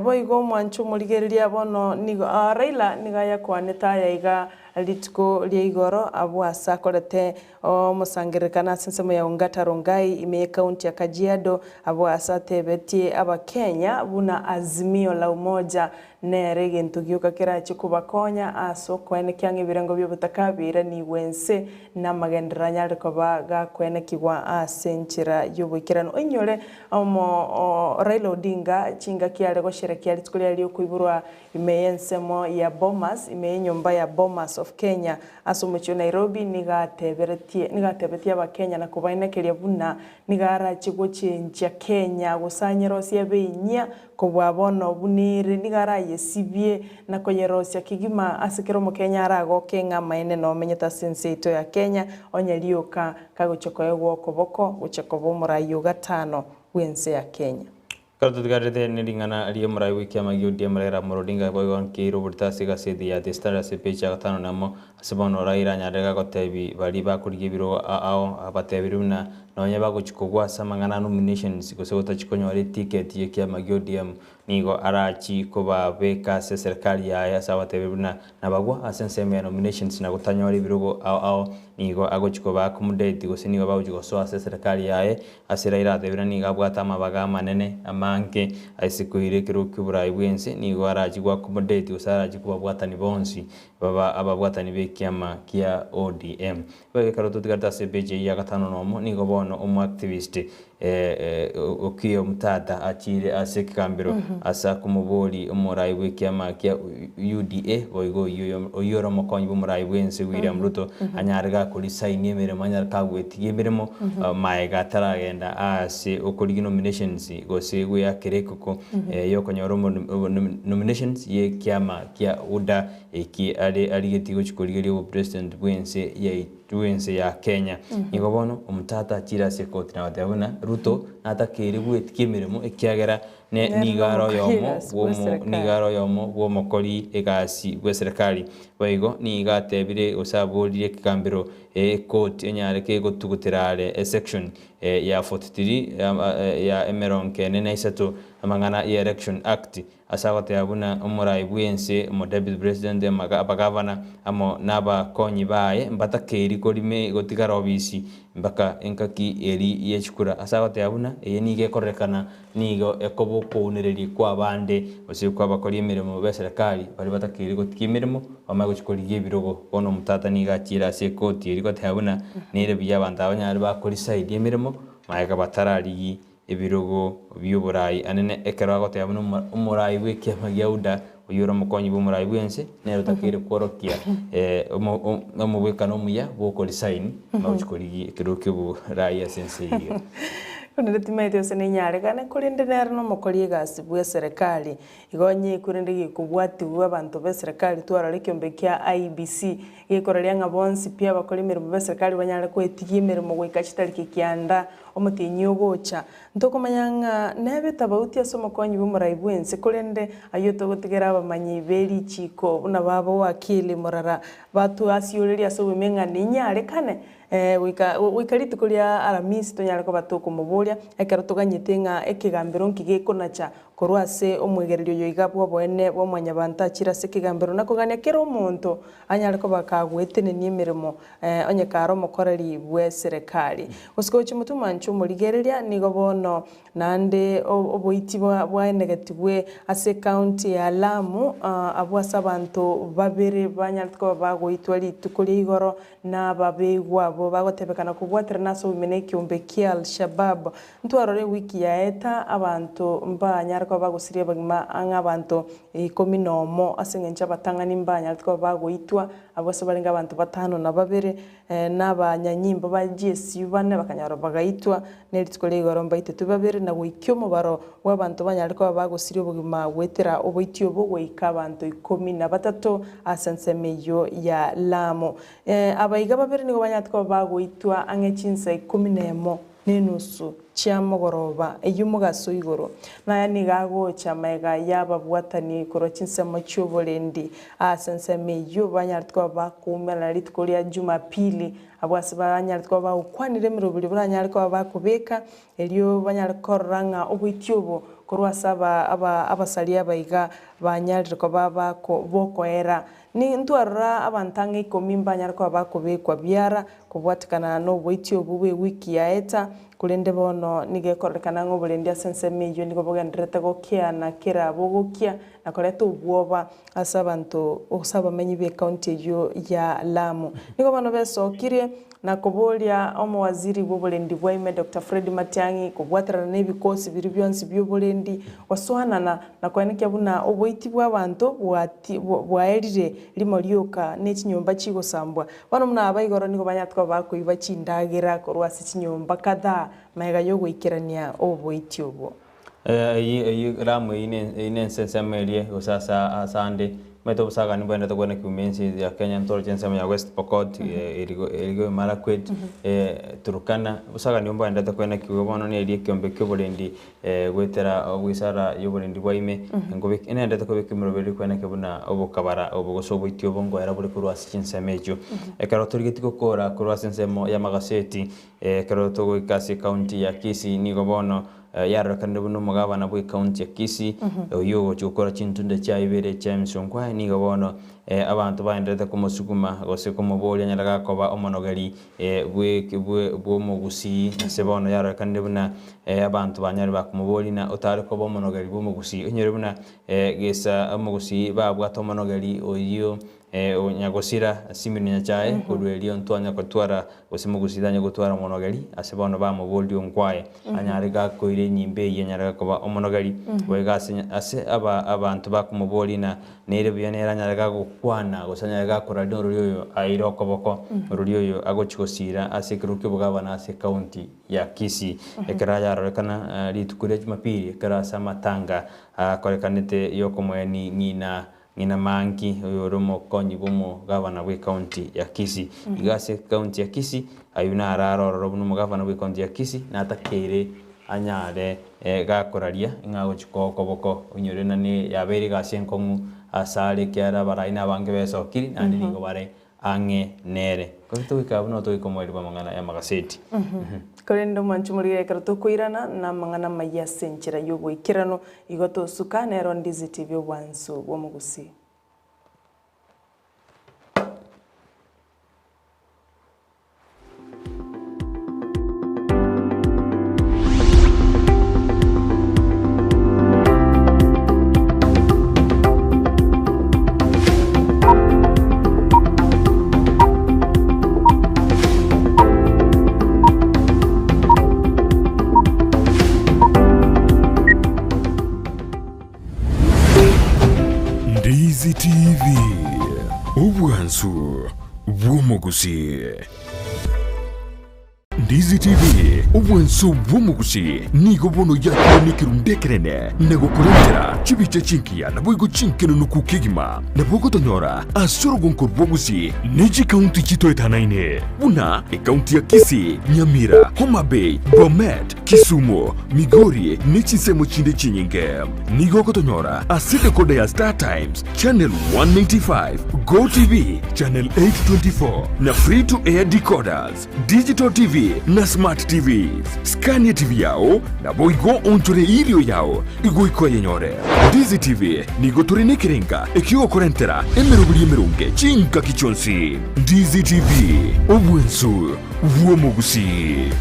Boigo omwanche omorigereria bono nigo Raila nigo ayakwanete aya iga rituko ria igoro abwo ase akorete Omosangererekano ase ensemo ya Ongata Rongai ime y'ecounty ya Kajiado abwo ase atebetie abakenya buna Azimio la Umoja nere egento gioka kerache kobakonya ase okoenekia ng'a ebirengo bi'obotaka biiranigwe ense na amagenderero anyare koba gakoenekigwa ase enchera y'oboikeranu. Oinyore omo Raila Odinga chingaki are gosherekea rituko riaye riokoiborwa ime y'ensemo ya Bomas ime y'enyomba ya Bomas. of Kenya ase omochie o Nairobi nigo ateberetie nigo atebetie abakenya na kobaenekeria buna nigo arache gochenchia Kenya gose anyerosie ebe enyia kobua bono buna ere nigo arayesibie na koyerosia kegima ase kera omokenya aragoke ng'a amaene nomenyete ase ense yaito ya Kenya onye rioka kagochia koegwa okoboko gochia koba omorai o gatano bw'ense ya Kenya. Ekero totigarete ne ring'ana ri'omorai bw'ekiama gia ODM Raila Amolo Odinga boigo nkeire oborito ase egaseti ya The Standard ase epeji ya gatano nemo ase bono Raila anyarire gagotebi baria bakorigia ebirogo ao abatebirie buna nonye bagochi kogwa ase amang'ana a nominations gose gotachi konyora eticket y'ekiama gia ODM nigo arachi kobabeka ase eserikali yaye ase abatebirie buna nabagwa ase ensemo ya nominations na gotanyora ebirogo ao ao nigo agochi koba accommodate gose nigo bagochi gosoa ase eserikali yaye Ase Raila atebire nigo abwate amabaga amanene amange aise koira ekerogo ki'oborai bw'ense, nigo arachie go accommodate gose arachie kobabwatani bonsi baba ababwatani b'ekiama kia ODM. Boigo ekero totigarete ase epeji eyio ya gatano nomo, nigo bono omo activist Okiya Omtata achiire ase ekegambero ase akomobori omorai bw'ekiama kia UDA boigo oyio oyio ore omokonyi bw'omorai bw'ense William Ruto anyare gakorisaini emeremo anyare kagwetigia emeremo maega ataragenda ase okorigia nominations gose goeakera ekoko yokonyora nominations y'ekiama kia UDA eki are arigetie gochia korigeria obopresident bw'ense yaito bw'ense ya Kenya. Nigo bono omotata achire ase ekoti na goteba buna Ruto natakeire gwetigia emeremo ekiagera ne Nere nigo are nomokori oyomo egasi bw'omo bw'eserekari. nigo are oyomo bw'omokori egasi bw'eserekari. Boigo nigo atebire gose aborire ekegambero ekoti enyare kegotugutera are esection ya 43 ya emerongo ene na isato amang'ana ya Election Act ase agoteba buna omorai bw'ense, omodeputy president, abagavana amo nabakonyi baye mbatakeiri korime gotigara obisi mpaka engaki eri yechikura ase agoteba buna eye nigo ekororekana Nigo ekoba okounereria kw'abande, gose kw'abakori emeremo b'eserekari baria batakeire gotiga emeremo, bamanye gochia korigia ebirogo. Bono omotata nigo achiire ase ekoti eria goteba buna nere buya abanto aba banyare bakorisaidi emeremo, magega batararigie ebirogo bi'oborai. Anene ekero agoteba buna omorai bw'ekiama gia UDA, oyio ore omokonyi bw'omorai bw'ense, nere otakeire kworokia omobwekano omuya bw'okorisaini, bamanye gochia korigia ekerogo ki'oborai ase ense eyio. Korende timaeti gose nenyarekane, korende nere nomokori egasi bw'eserekari. Igo onye korende gekobwatigwa abanto b'eserekari twarora ekiombe kia IEBC gekoraria ng'a bonsi pi abakori emeremo b'eserekari banyare kwetigia emeremo goika chitariki kianda omotienyi ogocha. Ntokomanya ng'a nebe etabauti ase omokonyi bw'omorai bw'ense, korende ayio togotigera abamanyi be richiiko buna baba Wakili Morara batuasiorerie ase obogima ng'a nenyarekane. Goika goika rituko ria Aramisi tonyare koba tokomoboria, ekero toganyete ng'a ekegambero nki gekonacha korwa ase omwegereria oyo iga bw'oboene bwa Mwanyabaanto achire ase ekegambero, na kogania kera omonto anyare koba kagoetenenia emeremo, onye kare omokoreri bw'eserekari. Gose gochia motwe mwanche omorigereria, nigo bono Naende oboiti bwaenegetigwe ase ecounty ya Lamu, abwo ase abanto babere banyarete koba bagoitwa rituko ria igoro na ababegwa abwo bagotebekana kobwaterana ase obogima na ekeombe kia Al-Shabaab. Ntwarore ewiki yaeta abanto mbanyare koba bagosiria abagima ang'e abanto ikomi nomo ase eng'encho abatang'ani mbanyarete koba bagoitwa abwo ase barenge abanto batano na babere. Na abanyanyimbo ba GSU bane bakanyora bagaitwa ne rituko ria igoro mbaitetwe babere, na goikia omobaro bw'abanto banyare koba bagosiria obogima goetera oboiti obo goika abanto ikomi na batato ase ensemo eyio ya Lamu. Abaiga babere nigo banyarete koba bagoitwa ang'e chinsa ikomi nemo na enusu chia mogoroba eyio mogaso igoro. Naya nigo agocha magega y'ababwatani korwa chinsemo chi'oborendi ase ensemo eyio banyarete koba bakoumerana rituko ria Jumapili, abwo ase banyarete koba bagokwanera emeroberi baranyare koba bakobeka, erio banyare korora ng'a oboiti obo korwa ase aba aba abasaria aba iga banyarire koba bako bokoera. Ntwarora abanto ang'e ikomi mbanyare koba bakobekwa biara, Kobwatekana noboiti obwo bw'ewiki yaeta, korende bono nigo ekororekana ng'a oborendi ase ensemo eyio nigo bogendererete gokiana kera bogokia na koreta obwoba ase abanto gose abamenyi b'ecounty eyio ya Lamu. Nigo bono besokirie. Na koboria omowaziri bw'oborendi bwaime Doctor Fred Matiang'i kobwaterana n'ebikosi biria bionsi bi'oborendi gosoanana na koenekia buna oboiti bw'abanto bwaerire rimo rioka ne chinyomba chigosambwa. Bono buna aba igoro nigo banyarete koba bakoiba chindagera korwa ase chinyomba kadhaa magega y'ogoikerania oboiti obwo. Eyio eyio Lamu eyio ne eyio nense ensemo eria gose ase ase ande, omanyete obosagani mbwenerete kobua naki ime ense ya Kenya ntoroche ensemo ya West Pokot, erigo erigo Marakwet, Turkana, obosagani obo mbwenerete kobua naki igo bono neria ekiombe kia oborendi goetera obwisara ya oborendi bwa ime, nkobeka enendete kobeka emeroberi kweneke buna obokabara obo gose oboiti obo nkoera bore korwa ase chinsemo echio. Ekero torigetie gokora korwa ase ensemo ya amagaseti, ekero togoika ase ekaunti ya Kisii nigo bono Yarorekanire buna omogabana bw'ekaunti ya Kisii, oyio ogochia gokora chintunda chiaye ibere James Ongwae, nigo bono abanto baendererete komosuguma gose komoboria anyare gakoba omonogeri bw'omogusii. Ase bono yarorekanire buna abanto banyare bakomoboria na otare koba omonogeri bw'omogusii. Onyore buna gesa omogusii babwate omonogeri oyio Nyagosira Simeon Nyachae, korwa erio ntwanya gotwara gose mogusii tanya gotwara omonogeri, ase bono bamoborie onkwaye, anyare gakoira enyimbo eyio anyare gakoba omonogeri, boigo ase ase aba abanto bakomoboria na nere buya nere anyare gagokwana gose anyare gakoraria orori oyo aire okoboko, orori oyo agochi gosira ase ekerogo ki'obogabana ase ekaunti ya Kisii. Ekero ayarorekana rituko ria Jumapili, ekero ase amatanga akorekanete yokomoeni ng'ina Ng'ina Manki, oyore omokonyi bw'omogavana bw'ecounty ya Kisii. Igo ase ecounty ya Kisii, ayio naro are ororo buna omogavana bw'ecounty ya Kisii, natakeire anyare gakoraria ng'a agochia koa okoboko, onyore nani yabeire egasi enkong'u asare ekiagera abarai nabange besokiri, naende nigo bare ang'e nere. Korende togoika abwo nabo togoika omoerio bw'amang'ana y'amagaseti. Korende omwanche omorigere ekero tokoirana namang'ana amayia ase enchera y'oboikeranu, igo tosuka nero Ndizi TV obwansu bw'omogusii. Ndizi TV, obwansu bw'omogusii. Ndizi TV, obwansu bw'omogusii, nigo bono yakire nekerundu ekenene na gokorentera chibicha chingiya naboigo chinkenunuku kegima. Nabo ogotonyora ase orogonko rwa Gusii ne chikaunti chitoetanaine buna ekaunti ya Kisii, Nyamira, Homa Bay, Bomet, Kisumu, Migori ne chinsemo chinde chinyinge. Nigo ogotonyora ase decoder ya Star Times, Channel 195, Go TV, Channel 824 na Free to Air decoders, Digital TV na Smart TVs. Skania TV yao naboigo onchore irio yao igoika oyenyore. Ndizi TV nigo tore nekerenga ekiogokorentera emeroberi emeronge chingaki chionsi. Ndizi TV, obwensu bw'omogusii.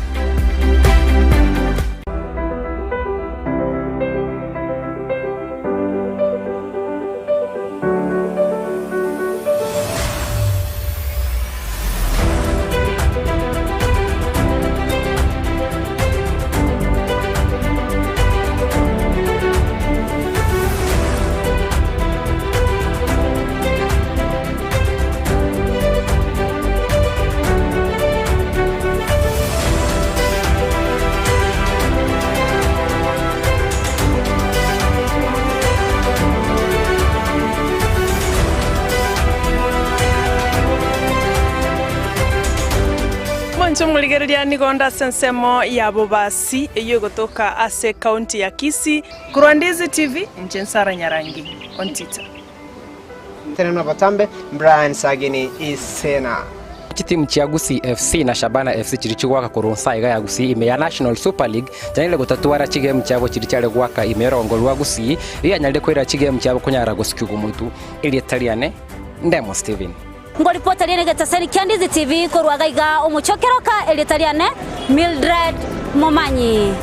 Mwanche omorigereria nigo onde ase ensemo ya Bobasi eyio egotoka ase ekaunti ya Kisii. Korwa Ndizi TV, inche Nsara Nyarangi Ontita. Tenena botambe, Brian Sagini Isena. Chitimu chia Gusii FC na Shabana FC chiria chigoaka korwa nsa iga ya Gusii ime ya National Super League chianyarire gotatwara chigemu chiabo chiria chiare goaka ime y'orogongo rwa Gusii rianyarire koira chigemu chiabo konyara gosikigwa omotu. Erieta riane Ndemo Stephen. Ngoripota riane egetasani kia Ndizi TV korwa gaiga omochie o Keroka erieta riane Mildred Momanyi.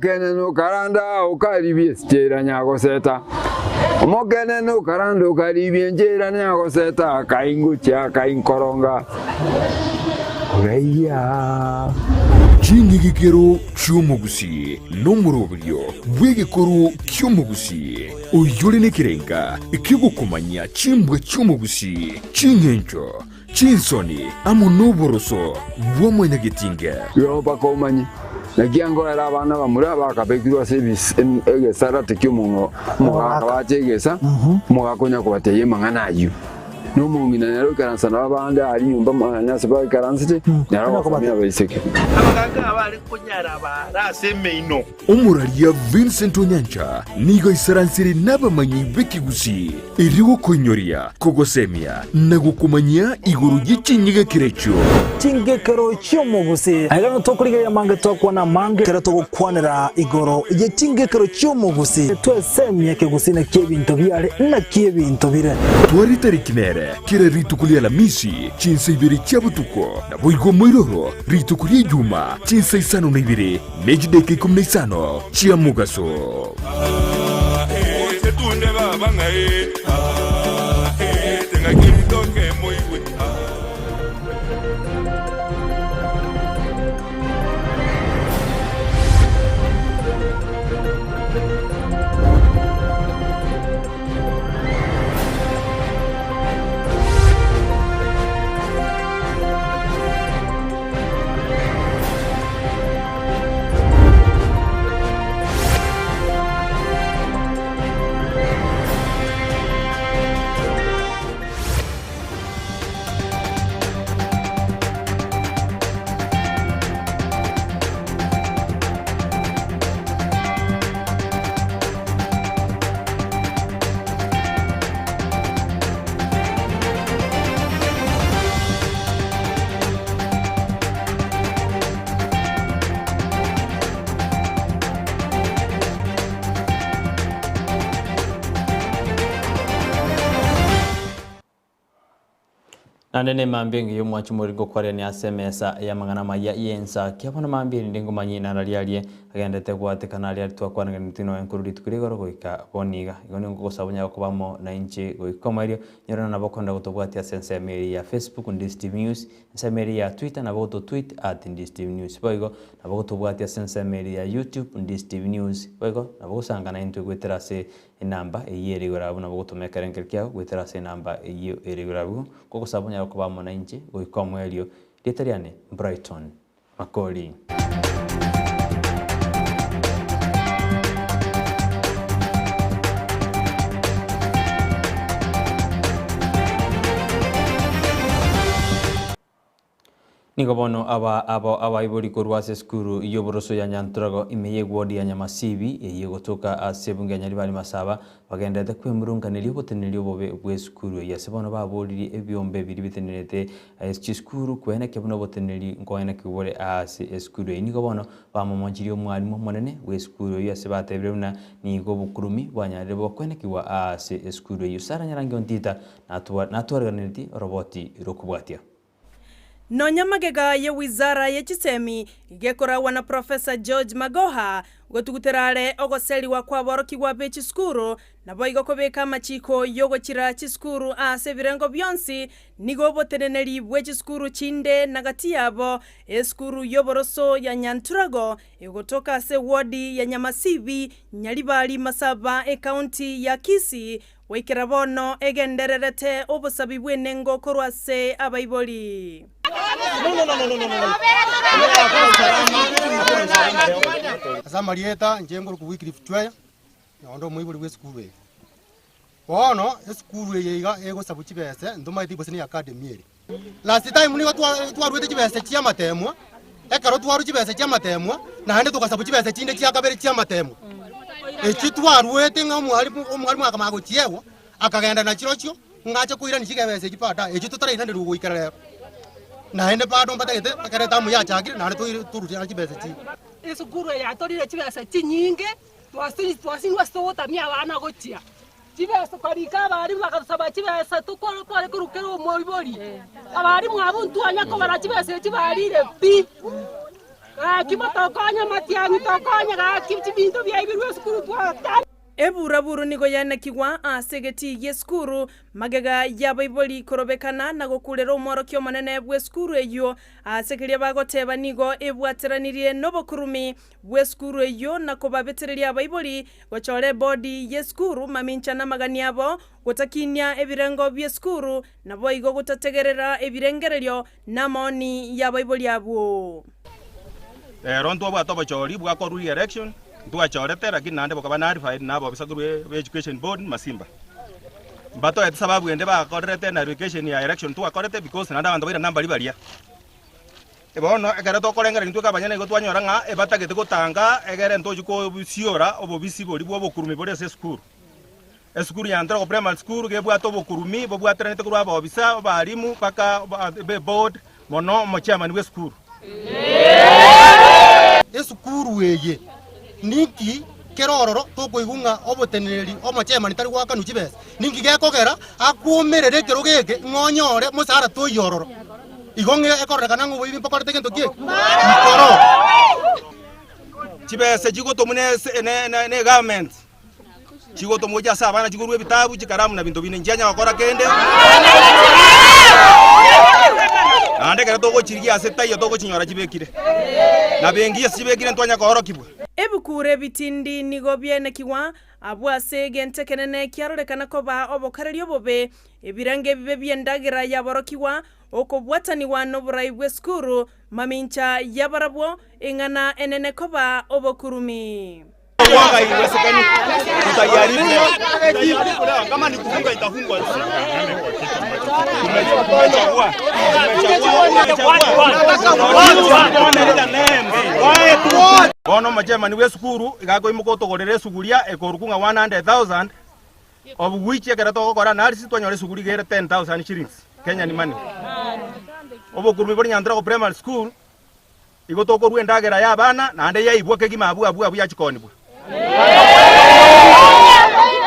Omokenene okaranda okaribia esichera nyagoseta, Omokenene okaranda okaribia enchera nyagoseta, Akaingochia akainkoronga oraiya. Ching'igikero chi'omogusii nomoroberio bw'egekoro ki'omogusii, oyore nekerenga ki'ogokomanyia chimbwa chi'omogusii, ching'encho, chinsoni, amo noboroso bwa mwanyagetinge. Igo mpaka omanye, naki angoera abana bamura bakabekirwe ase egesarate ki'omogaka bache egesa, omogaka onya kobatebia amang'ana ayio. Na omong'ina nere oikaransa nabo abande aria nyomba mwane ase baikaransete, nere ogosomia abaiseke. Abagaaka abare konyara baare ase emeino. Omoraria Vincent Onyancha nigo aisaransire nabamanyi b'ekegusii erio gokoinyoria, kogosemia na gokomanyia igoro ye chinyegekero echio. Chingekero chi'omogusii. Aiga nigo tokorigereria amange twakwana amange ekero togokwanera igoro ye chingekero chi'omogusii. Twesemie ekegusii naki ebinto biare naki ebinto bire. Tware tariki nere kera rituko ri'Alamisi chinsa ibere chia botuko, naboigo moiroro rituko ri'Ejuma chinsa isano na ibere ne chidaeka ikomi na isano chia mogaso. Naende nemambia engiya omwanchi more ngokwarerania ase emesa y'amang'ana amaya y'ensa. Ki bono mambia erinde ngomanye inara riarie agenderete gwatekana aria twakwananganetwe nonya nkorwa rituko ria igoro goika bono iga. Igo nigo ngogosaba onyare koba amo nainche goika omoerio, nyore nabo okogenda gotobwatia ase ensemo eria ya Facebook Ndisi TV News, ensemo eria ya Twitter nabo ogototweet at Ndisi TV News. Boigo nabo ogotobwatia ase ensemo eria ya YouTube Ndisi TV News. Boigo nabo ogosanga naintwe goetera ase Enamba eyio ere igoro abwo nabo ogotoma ekerengerio kiao goetera ase enamba eyio ere igoro abwo, gogosaba onyare koba amo nainche goika omoerio. Rieta riane Brighton Makori. Nigo bono aba abo abaibori korwa ase esukuru y'oboroso ya Nyanturago ime y'eward ya Nyamasibi eyio egotoka ase ebunge ya Nyaribari Masaba bagendererete kwemurunganeria oboteneneri obobe bw'esukuru eyio ase bono baboririe ebiombe biria bitenenerete chisukuru kwenekia buna oboteneneri nkoenekigwa bore ase esukuru eyio. Nigo bono bamomonchirie omwalimu omonene bw'esukuru eyio ase batebire buna nigo obokurumi bwanyarire bokwenekigwa ase esukuru eyio. Sarah Nyarangi Ontita natwareganeretie oroboti rokobwatia. Nonya magega ye wizara ye chisemi gekoragwa na Professor George Magoha gotugutera are ogoserigwa kw'aborokigwa be chisukuru naboigo kobeka amachiko y'ogochira chisukuru ase ebirengo bionsi nigo oboteneneri bwe chisukuru chinde na gati yabo esukuru y'oboroso ya Nyanturago egotoka ase ewodi ya Nyamasibi Nyaribari Masaba ekaunti ya Kisii Goikera bono egendererete obosabi bw'enengo korwa ase abaibori. Ase amarieta inche nkorokwa Wycliffe Chweya, nonde omoibori bw'esukuru eye. Bono esukuru eye iga egosabu chibese ntomaeti gose ne academy ere. Last time nigo twaruete chibese chi'amatemwa, ekero twarwa chibese chi'amatemwa, naende togasabu chibese chinde chia kabere chi'amatemwa. Echi twaruete ng'a omwalimu omwalimu akamanya gochiegwa, akagenda nachirochio, ng'a ache koirania chibesa echi baadaye, echio totarairanerwa goikera rero. Naende bado mbatagete ekero etamu yachakire naende toire torusie naende chibesa chinde. Esukuru eye yatorire chibesa chinyinge, twasinywa ase togotamia abana gochia. Chibesa twarika abarimu bagatosaba chibesa tokore tware korwa kera omoibori. Abarimu abwo ntwanya kobara chibesa echi barire pi. Gaki motokonye matiang'i tokonye gaki chibinto biaibirwe esukuru twatana. Eburaburu nigo yanekigwa ase egetii gi'esukuru, magega y'abaibori korobekana na gokurera omworokia omonene bw'esukuru eyio ase keria bagoteba nigo ebwateranirie nobokurumi bw'esukuru eyio na kobabetereria abaibori gochora ebodi y'esukuru mamincha namagani abo gotakinia ebirengo bi'esukuru naboigo gotategerera ebirengererio namaoni y'abaibori abwo. Ero ntwabwate obochori bwakorwa re-election, ntwachorete lakini naende bokaba nullified na abobisa korwa be education board Masimba. Mbatoete sababu ende bakorerete nullification ya election twakorete because naende abanto bairana mbari baria. Bono ekero tokorengereria intwe abanyene nigo twanyora ng'a ebatagete gotanga egere ntochi kosiora obobisi boria bwa obokurumi bore ase esukuru. Esukuru ya Ntorogo Primary School gebwate obokurumi bobwateranete korwa abobisa, abalimu mpaka be board mono omochairman bwe esukuru. Esukuru eye ninki kere ororo tokoigwa ng'a oboteneneri omochairman tari goakanwa chibesa? Ninki gekogera akwomerere ekerogo eke ng'a onyore mosara toiyo ororo? Igo ng'a ekororekana ng'a oboibi mbokorete gento ki eke? Nkoro. Chibesa chigotomwa ne egovernment chigotomwa gochia ase abana chigorwa ebitabu, chikaramu na binto binde, nchianya gokora kende. Naende ekero togochirigia ase taiyo togochinyora chibekire, na bengi ase chibekire ntwanya koorokigwa. Ebikuro ebitindi nigo biaenekigwa abwo ase egento ekenene kiarorekana koba obokareria obobe, ebirengo ebibe bi'endagera yaborokigwa, okobwatanigwa noborai bw'esukuru, mamincha y'abarabwo, eng'ana enene koba obokurumi. Bono omochairman bw'esukuru iga akoimoka otogorera esuguria ekorokwa ng'a 100,000 of which ekero togokora analysis twanyora esuguri iga ere 10,000 shillings Kenyan money. Obokurumi bore Nyantrogo Primary School Igo tokorua endagera y'abana, naende yaibwa kegima abwo abwo abwo yachikonibwa.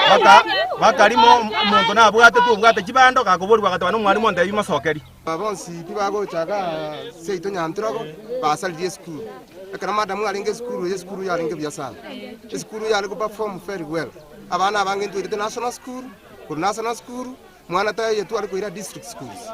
Baka bakarima omonto nabwate tobwate chibando, gakoborigwa agateba nomwalimu ontebi mosokeri. Aba bonsi pi bagocha igaa seito Nyantrogo, basaririe esukuru. Ekero madam arenge esukuru eye, esukuru yarenge buya sana. Esukuru yare go perform very well. Abana abange ntwairete national school, korwa national school, Mwana taiyo tware koira district schools.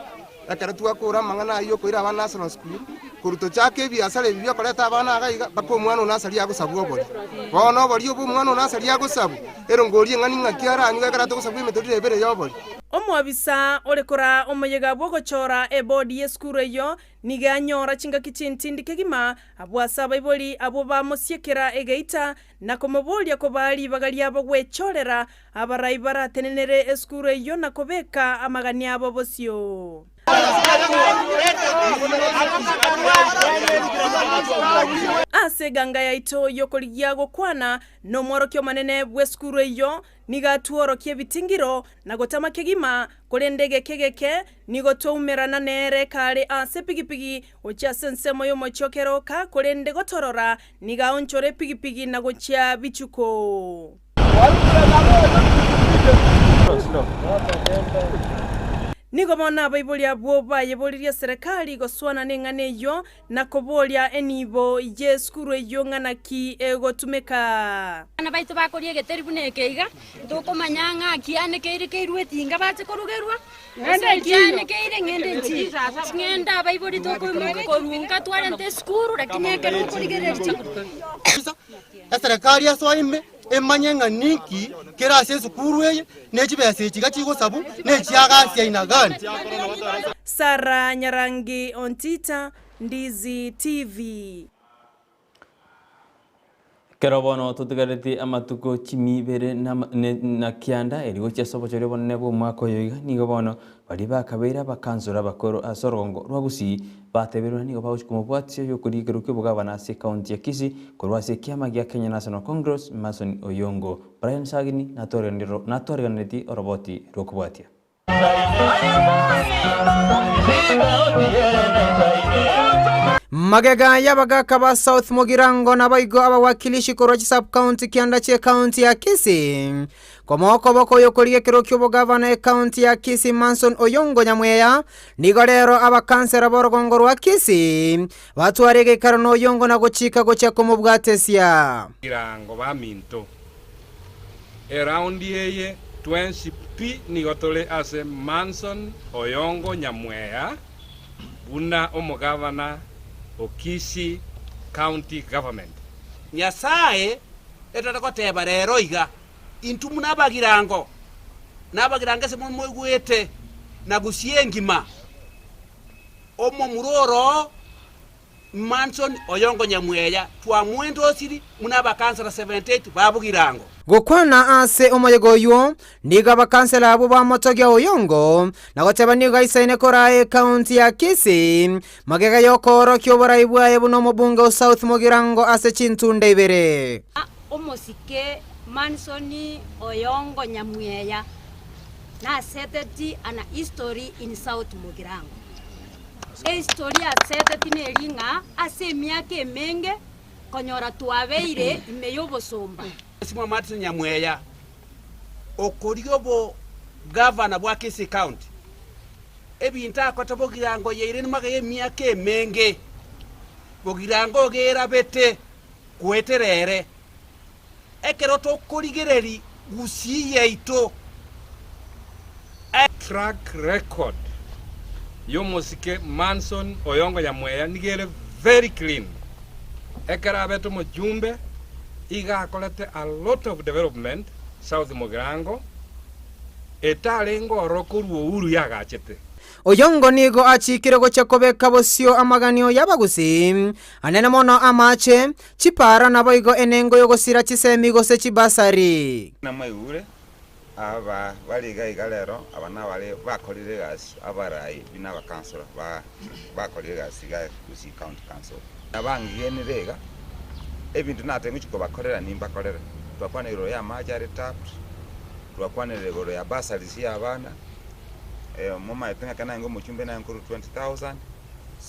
Ekero twakora amang'ana ayio okoira abana national school, korwa tochake ebiasara ebi biokoreta abana iga iga mpaka omwana o nursery agosabwa obori. Bono obori obo omwana o nursery agosabwa, erongori eng'ani ng'aki aranywe ekero atogosabwa emetoriro ebere ya obori. Omoabisa ore koraa omoyega bw'ogochora ebodi y'esukuru eyio nigo anyora chingaki chintindi kegima abwo ase abaibori abwo bamosiekera egeita na komoboria kobaa ribaga riabo gwechorera Abarai baratenenere esukuru eyio na kobeka amagani abo bosio. Ase eganga yaito y'okorigia gokwana nomworokia omonene bw'esukuru eyio, nigo atworokia ebitingiro na gotama kegima, korende egeke egeke nigo twaumerana nere kare ase epigipigi gochia ase ensemo y'omochie o keroka, korende gotorora nigo aonchora epigipigi na gochia bichuko. Nigo bono abaibori abwo bayeboririe serekari gosoana neng'ana eyio na koboria enibo y'esukuru eyio ng'ana ki egotumeka. Abana baito bakoria egeteri buna eke iga, ntokomanya ng'a kiane keire keirwe etinga bache korugerwa, gose kiane keire ng'ende enchiri. Ching'ende abaibori tokoimoka korwa nka twarente esukuru, lakini ekero okorigereria chi. Eserekari esoe ime, emanye ng'a ninki kere ase esukuru eye, ne chibesa echi iga chigosabu, ne echiagasi aina gani. Sarah Nyarangi Ontita, Ndizi TV. Ekero bono totigareti amatuko chimi ibere na kianda erio gochia ase obochori obonene bw'omwaka oyo iga, nigo bono Baria bakabeire abakansoro abakoro ase orogongo rwa Gusii bateberwe nigo bagochia komobwatia oyokorigia ekerogo ki'obogabana ase ekaunti ya Kisii korwa ase ekiama gia Kenya National Congress Mason Oyongo. Brian Sagini natwareganetie oroboti rw'okobwatia. Magega y'abagaaka ba South Mugirango naboigo abawakilishi korwa chisub-county kianda chi'ecounty ya Kisii. Komoa okoboko oyokorigia ekero ki'obogavana ecounty ya Kisii Manson Oyongo Nyamweya nigo rero abakansera b'orogongo rwa Kisii batware egeikaro na Oyongo na gochika gochia komobwatesia. Mugirango baminto, Eraundi eye twensi pi nigo tore ase Manson Oyongo Nyamweya buna omogavana o Kisii County Government. Nyasae etare goteba rero iga, Intwe buna abagirango, na abagirango ase moigwete, na gusia engima, omomura oro Manson Oyongo Nyamweya twamoendosiri buna abakansara 78 ba Bogirango. Gokwana ase omoyega oyio, nigo abakansela abwo bamotogia Oyongo na goteba nigo aisaine koraa ekaunti ya Kisii magega y'okoorokia oborai bwaye buna omobunge o South Mugirango ase chintunda ibere. Omosike Manson Oyongo Nyamweya naseteti an history in South Mugirango. Ehistory aseteti neri ng'a ase emiaka emenge konyora twabeire ime y'obosomba. Simon Martin Nyamweya, okoria obo gavana bwa Kisii County, ebinto akorete Bogirango yaire nimaga y'emiaka emenge, Bogirango ogerabete goetera ere. Ekero tokorigereria gusii yaito. Track record y'omosike Manson Oyongo Nyamweya nigo ere very clean. Ekero abete omojumbe iga akorete a lot of development South Mugirango etarenge ororo korwa Uhuru yagachete. Oyongo nigo achiikire gochia kobeka bosio amaganio y'abagusii, anene mono amache, Chipaara naboigo enengo y'ogosira chisemi gose chibasari. Namoigure aba bare iga iga rero, aba nabare bakorire egasi, abarai buna abakansoro bakorire egasi iga Gusii County Council. Nabangigenire iga, ebinto natebire ngochia kobakorera nimbakorere. Twakwanire igoro ya amache are tapped, twakwanire igoro ya bursaries ya abana, momaete ng'a ekero naenge omochumbe naye nkorwa 20,000,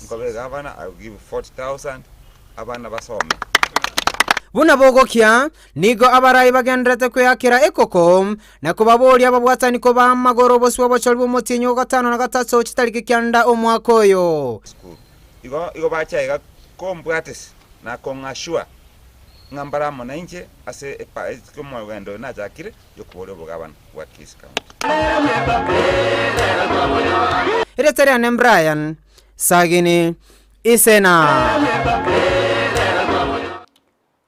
nkobe egavana I will give 40,000. abana basome. Buna bogokia, nigo abarai bagendererete kweakera ekoko, na kobaboria ababwatani kobaa amagoro obosio bw'obochori bw'omotienyi o gatano na gatato chitariki kianda omwaka oyo. Esukuru. Igo igo bacha iga kombwatisia na kong'ashua ng'a mbare amo nainche ase epa omogendo oyo nachakire yokoboria obogabana bwa Kisii County. Erieta riane Brian Sagini. Isena.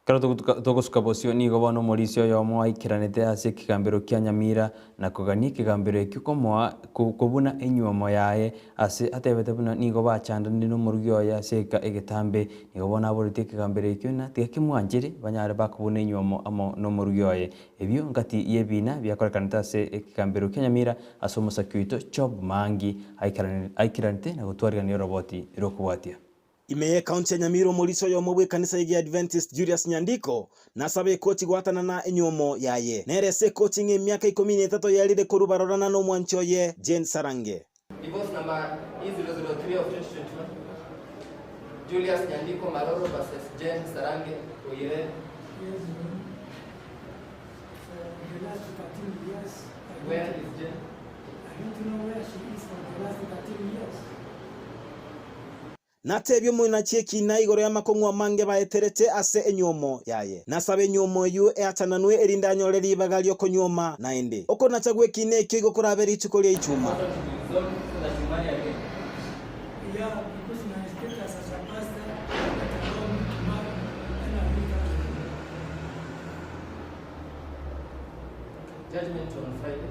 Ekero togosuka bosio nigo bono omorisia oyomo aikeranete ase ekegambero kia Nyamira na kogania ekegambero ekio komoa kobuna enyuomo yaye ase atebete buna nigo bachandanire nomorugi oye ase eka egetambe. Nigo bono aboretie ekegambero ekio na tiga kemwanchere banyare bakobuna enyuomo amo nomorugi oye. Ebio ngati y'ebiina biakorekanete ase ekegambero kia Nyamira ase omosaki oito Job Maangi aikeranete na gotwarigania oroboti rw'okobwatia. Ime y'Ekaunti ya Nyamira omorisia oyomo bw'ekanisa y'Egeadventist Julius Nyandiko nasabe ekoti goatanana enywomo yaye. Nere ase ekoti ng'a emiaka ikomi na etato yaerire korwa barorana nomwanchi oye Jane Sarange. Divorce number E003 of 2021, Julius Nyandiko Maroro versus Jane Sarange Oire. For the last 13 years, I Where is Jane? I don't know where she is for the last 13 years. Natebie omoinachi ekiina igoro y'amakong'u amange baeterete ase enyuomo yaye. Nasabe enyuomo eyio eatananwe erinde anyore ribaga ri'okonyuoma naende. Okonacha gw'ekiina ekio igo korabe rituko ria Ichuma. Yeah, because my status as a pastor that allow me to marry and I will Judgment on Friday,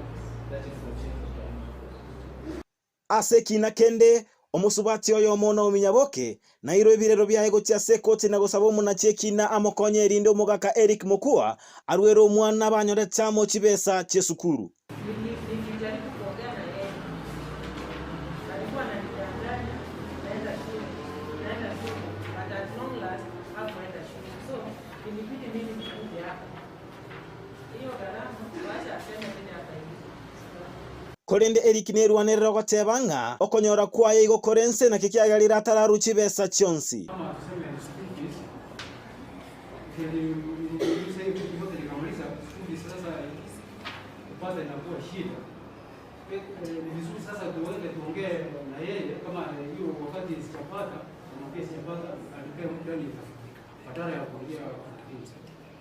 that is 14th of January. Ase ekiina kende, omosubati oyomo Naomi Nyaboke nairwe ebirero biaye gochia ase ekoti na gosaba omonachi ekiina amokonye erinde omogaka Eric Mokua aruere omwana banyorete amo chibesa chi'esukuru. Nilijaribu kuongea na yeye, alikuwa ananidanganya naenda shule, naenda shule, but at long last hakuenda shule, so ilibidi mimi nikuje hapa. Hiyo gharama wacha aseme vile atailipa. Korende Eric nerwanerere ogoteba ng'a okonyora kwaye igo kore ense naki kiagerire atararue chibesa chionsi.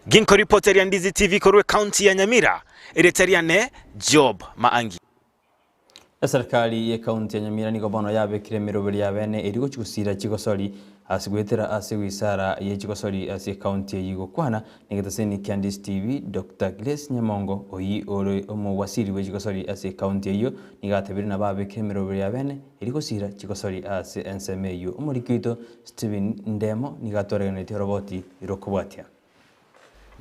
Ginkoripoteria Ndizi TV korwa ecounty ya Nyamira, erieta riane Job Maangi. Eserikari y'ekaunti ya Nyamira nigo bono yabekire emeroberi ya bene eria gochia gosiira chigosori ase goetera ase wisara ye chigosori ase ekaunti eyio gokwana negetaseni kia Ndizi TV Doctor Grace Nyamongo oyio ore omowasiri bwe chigosori ase ekaunti eyio nigo atebire nabo abekire emeroberi ya bene eria gosiira chigosori ase ensemo eyio. Omoriki oito Stephen Ndemo nigo atwareganetie oroboti rokobwatia.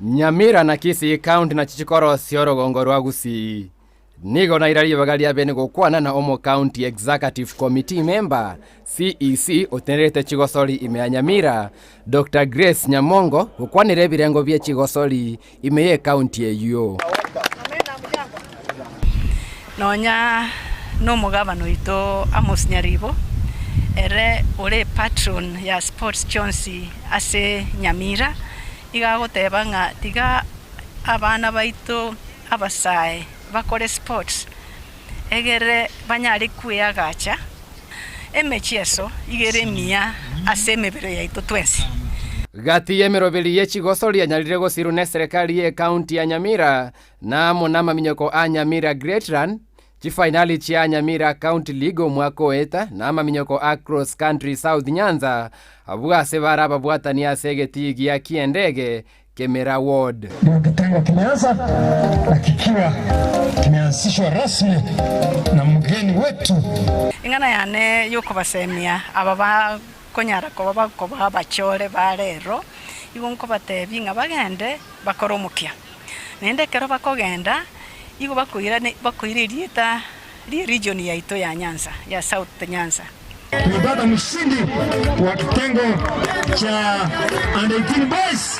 Nyamira na Kisii County nachi chikorosia orogongo rwa Gusii. Nigo naira ribaga ria bene gokwana na omo County Executive Committee Member, CEC, otenerete chigosori ime ya Nyamira, Doctor Grace Nyamongo gokwanera ebirengo bie chigosori ime ye county eyio. Nonya nomogabana oito Amos Nyaribo, ere ore patron ya sports chionsi ase Nyamira, iga agoteba ng'a tiga abana baito abasae bakore sports egere banyare kweagacha emechieso iga ere emiya ase emebere yaito twensi. Gati y'emeroberi ye chigosori yanyarire gosirwa neserekari ye county ya Nyamira Na amo namaminyoko a Nyamira Great Run, chifainali chia Nyamira County League omwaka oeta, na amaminyoko a Cross Country South Nyanza, abwo ase bare ababwatani ase egetii gia ki'endege, Kemera Ward. Ndio kitengo kimeanza na kikiwa kimeanzishwa rasmi na mgeni wetu. Eng'ana yane y'okobasemia aba bakonyara koba bakoba abachore ba rero, igo nkobatebia ng'a bagende bakore omokia. Naende ekero bakogenda, igo bakoira bakoira erieta rie region yaito ya Nyanza, ya South Nyanza. Tumepata mshindi wa kitengo cha under 18 boys.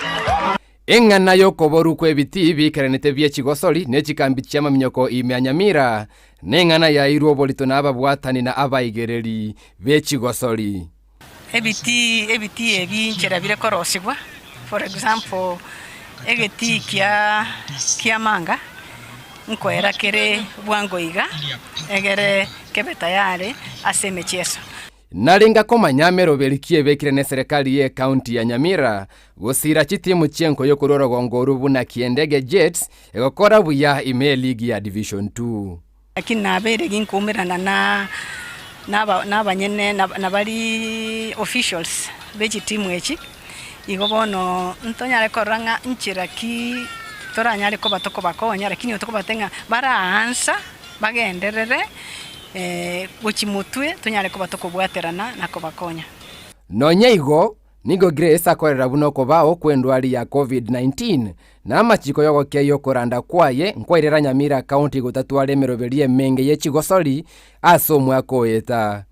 Eng'ana y'okoborwa kw'ebitii bikeranete bie chigosori ne chikambi chi'amaminyoko ime ya Nyamira, neng'ana yairwe oborito nababwatani na abaigereri be chigosori. Ebitii ebitii ebi nchera bire korosigwa, for example, egetii kia kiamanga nkoera kere bwango iga, egere kebe tayari ase emechieso. Nari ngakomanya meroberi ki ebekire neserekari ye county ya Nyamira gosira chitimu chi'enkoyo korwa orogongo oru buna Kiendege Jets egokora buya ime eligi ya Division 2. Lakini nabeire ginkoumerana na naba nabanyene na baria officials be chitimu echi, igo bono ntonyare korora ng'a nchera ki toranyare koba tokobakonya, lakini tokobatebia ng'a baraansa bagenderere gochia motwe tonyare koba tokobwaterana na kobakonya. Nonya igo, Nigo Grace akorera buna okobao kw'endwari ya Covid-19, na amachiko y'ogokeia okoranda kwaye nkwairera Nyamira County gotatwara emeroberi emenge ye chigosori ase omwaka oeta.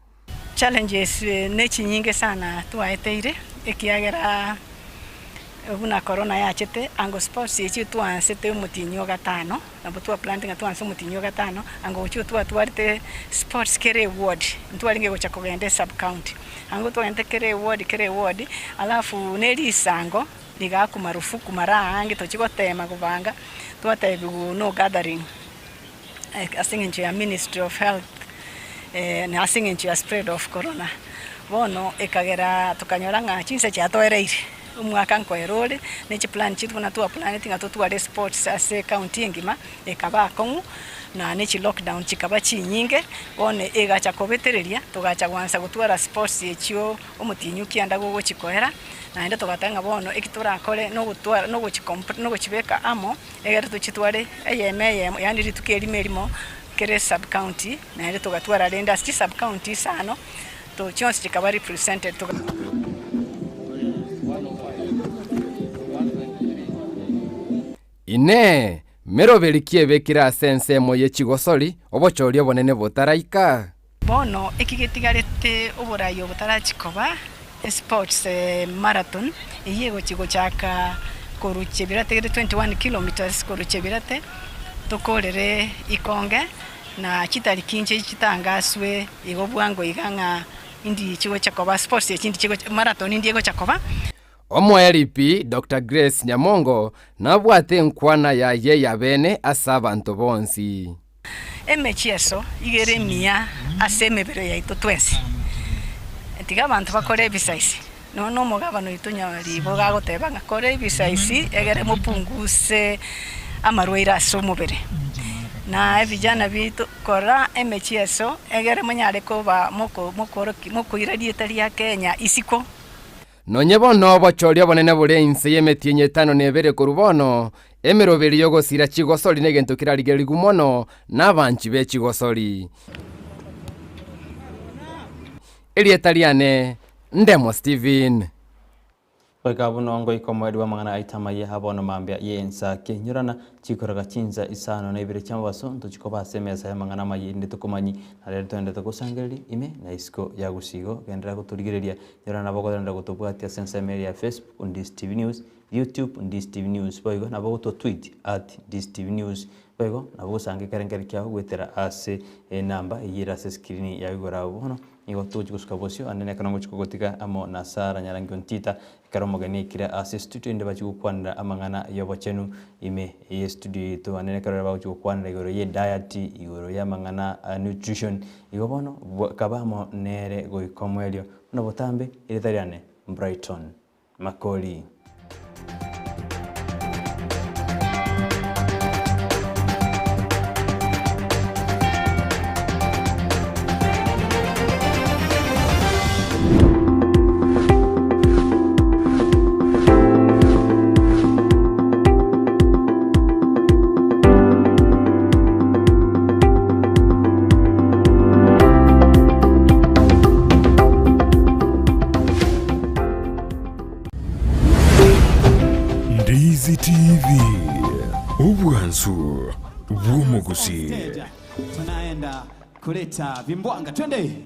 Challenges nechinyinge sana twaeteire ekiagera buna corona yachete ango sports echio twaansete omotienyi o gatano. Nabo twaplanete ng'a twanse omotienyi o gatano, ango gochia twatwarete sports kera eward, ntwarenge gocha kogenda esub county. Ango twagendete kera eward kera eward, alafu ne risango rigakwa marufuku mara aange tochia gotema kobanga, twatebiwa no gathering ase eng'encho ya ministry of health na ase eng'encho ya spread of corona. Bono ekagera tokanyora ng'a chinsa chiatoereire. Omwaka nkoera ore, ne chiplan chiaito buna twaplaneti ng'a totware sports ase ecounty engima, ekaba akong'u, na ne chilockdown chikaba chinyinge, bono egacha kobetereria, togacha goansa gotwara sports echio omotienyi o kianda gogochi koera, naende togateba ng'a bono eki torakore nogotwara nogochi comp nogochibeka amo, egere tochitware eyemo eyemo yaani rituko erimo erimo kera esub county, naende togatwara rende ase chisub county isano, to chionsi chikaba represented toga. Inee! Meroberi ki ebekire ase ensemo ye chigosori, obochori obonene botaraika? Bono eki getigarete oborai obo tarachi koba esports marathon eyio egochi gochaka korwa Chebirate gete 21 kilometres korwa Chebirate tokorere Ikonge. Na chitariki inche chitangaswe igo bwango iga ng'a indi chigocha koba sports echi indi chigocha marathon indi egocha koba. Omoelipi Doctor Grace Nyamongo nabwate enkwana yaye ya bene ase abanto bonsi. Emechieso iga ere emiya ase emebere yaito twensi. Tiga abanto bakore ebisaisi. Nonya na omogabana oito Nyaribo iga agoteba ng'a kora ebisaisi egere mopunguse amarwaire ase omobere. Na ebijana biaito kora emechieso egere monyare koba moko mokoroki mokoira rieta ria Kenya isiko. Nonye bono obochori obonene bore inse y'emetienyi etano na ebere korwa bono, emeroberi y'ogosira chigosori negento kerarigererigwe mono nabanchi be chigosori. Erieta riane Ndemo Stephen. Goika buna ngoika omoerio bw'amang'ana aito amayia a bono mambia y'ensa kenyorana, chikoroka chinsa isano na ibere chi'amabaso, ntochie koba ase emesa y'amang'ana amayia erinde tokomanyie, na rero togenderete gosangereria ime na isiko ya gusii. Igo genderera gotorigereria, nyorana nabo ogogenderera gotobwatia ase ensemo eria ya Facebook, Ndisi TV News, YouTube, Ndisi TV News, boigo nabo ogotwa tweet at Ndisi TV News, boigo nabo ogosanga ekerengerio kiao goetera ase enamba eyio ere ase escreen yao igoro abwo bono. Nigo togochia gosuka bosio, ande nekero ngochia kogotiga amo na Sara Nyarangi Ontita, ekero omogeni aikire ase estudio inde bachie gokwanera amang'ana y'obochenu ime y'estudio yaito, ande nekero ere bagochia gokwanera igoro y'ediet, igoro y'amang'ana a nutrition, igo bono kaba amo nere goika omoerio. Buna botambe, erieta riane Brighton Makori. Ndizi TV, obwansu bw'omogusii. Tunaenda kuleta vimbwanga, twende.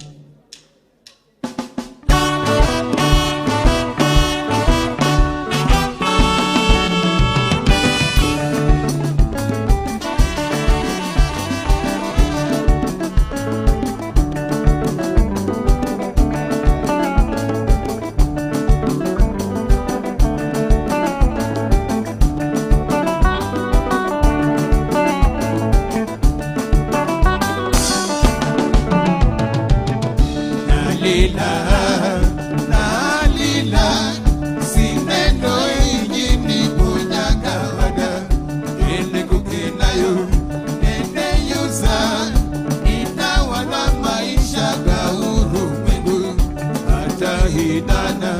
Nalila, nalila, sineno inyini bunyakawada, ene kukenayo, ene yusa, inawala maisha ga ulimwengu, hata hidana.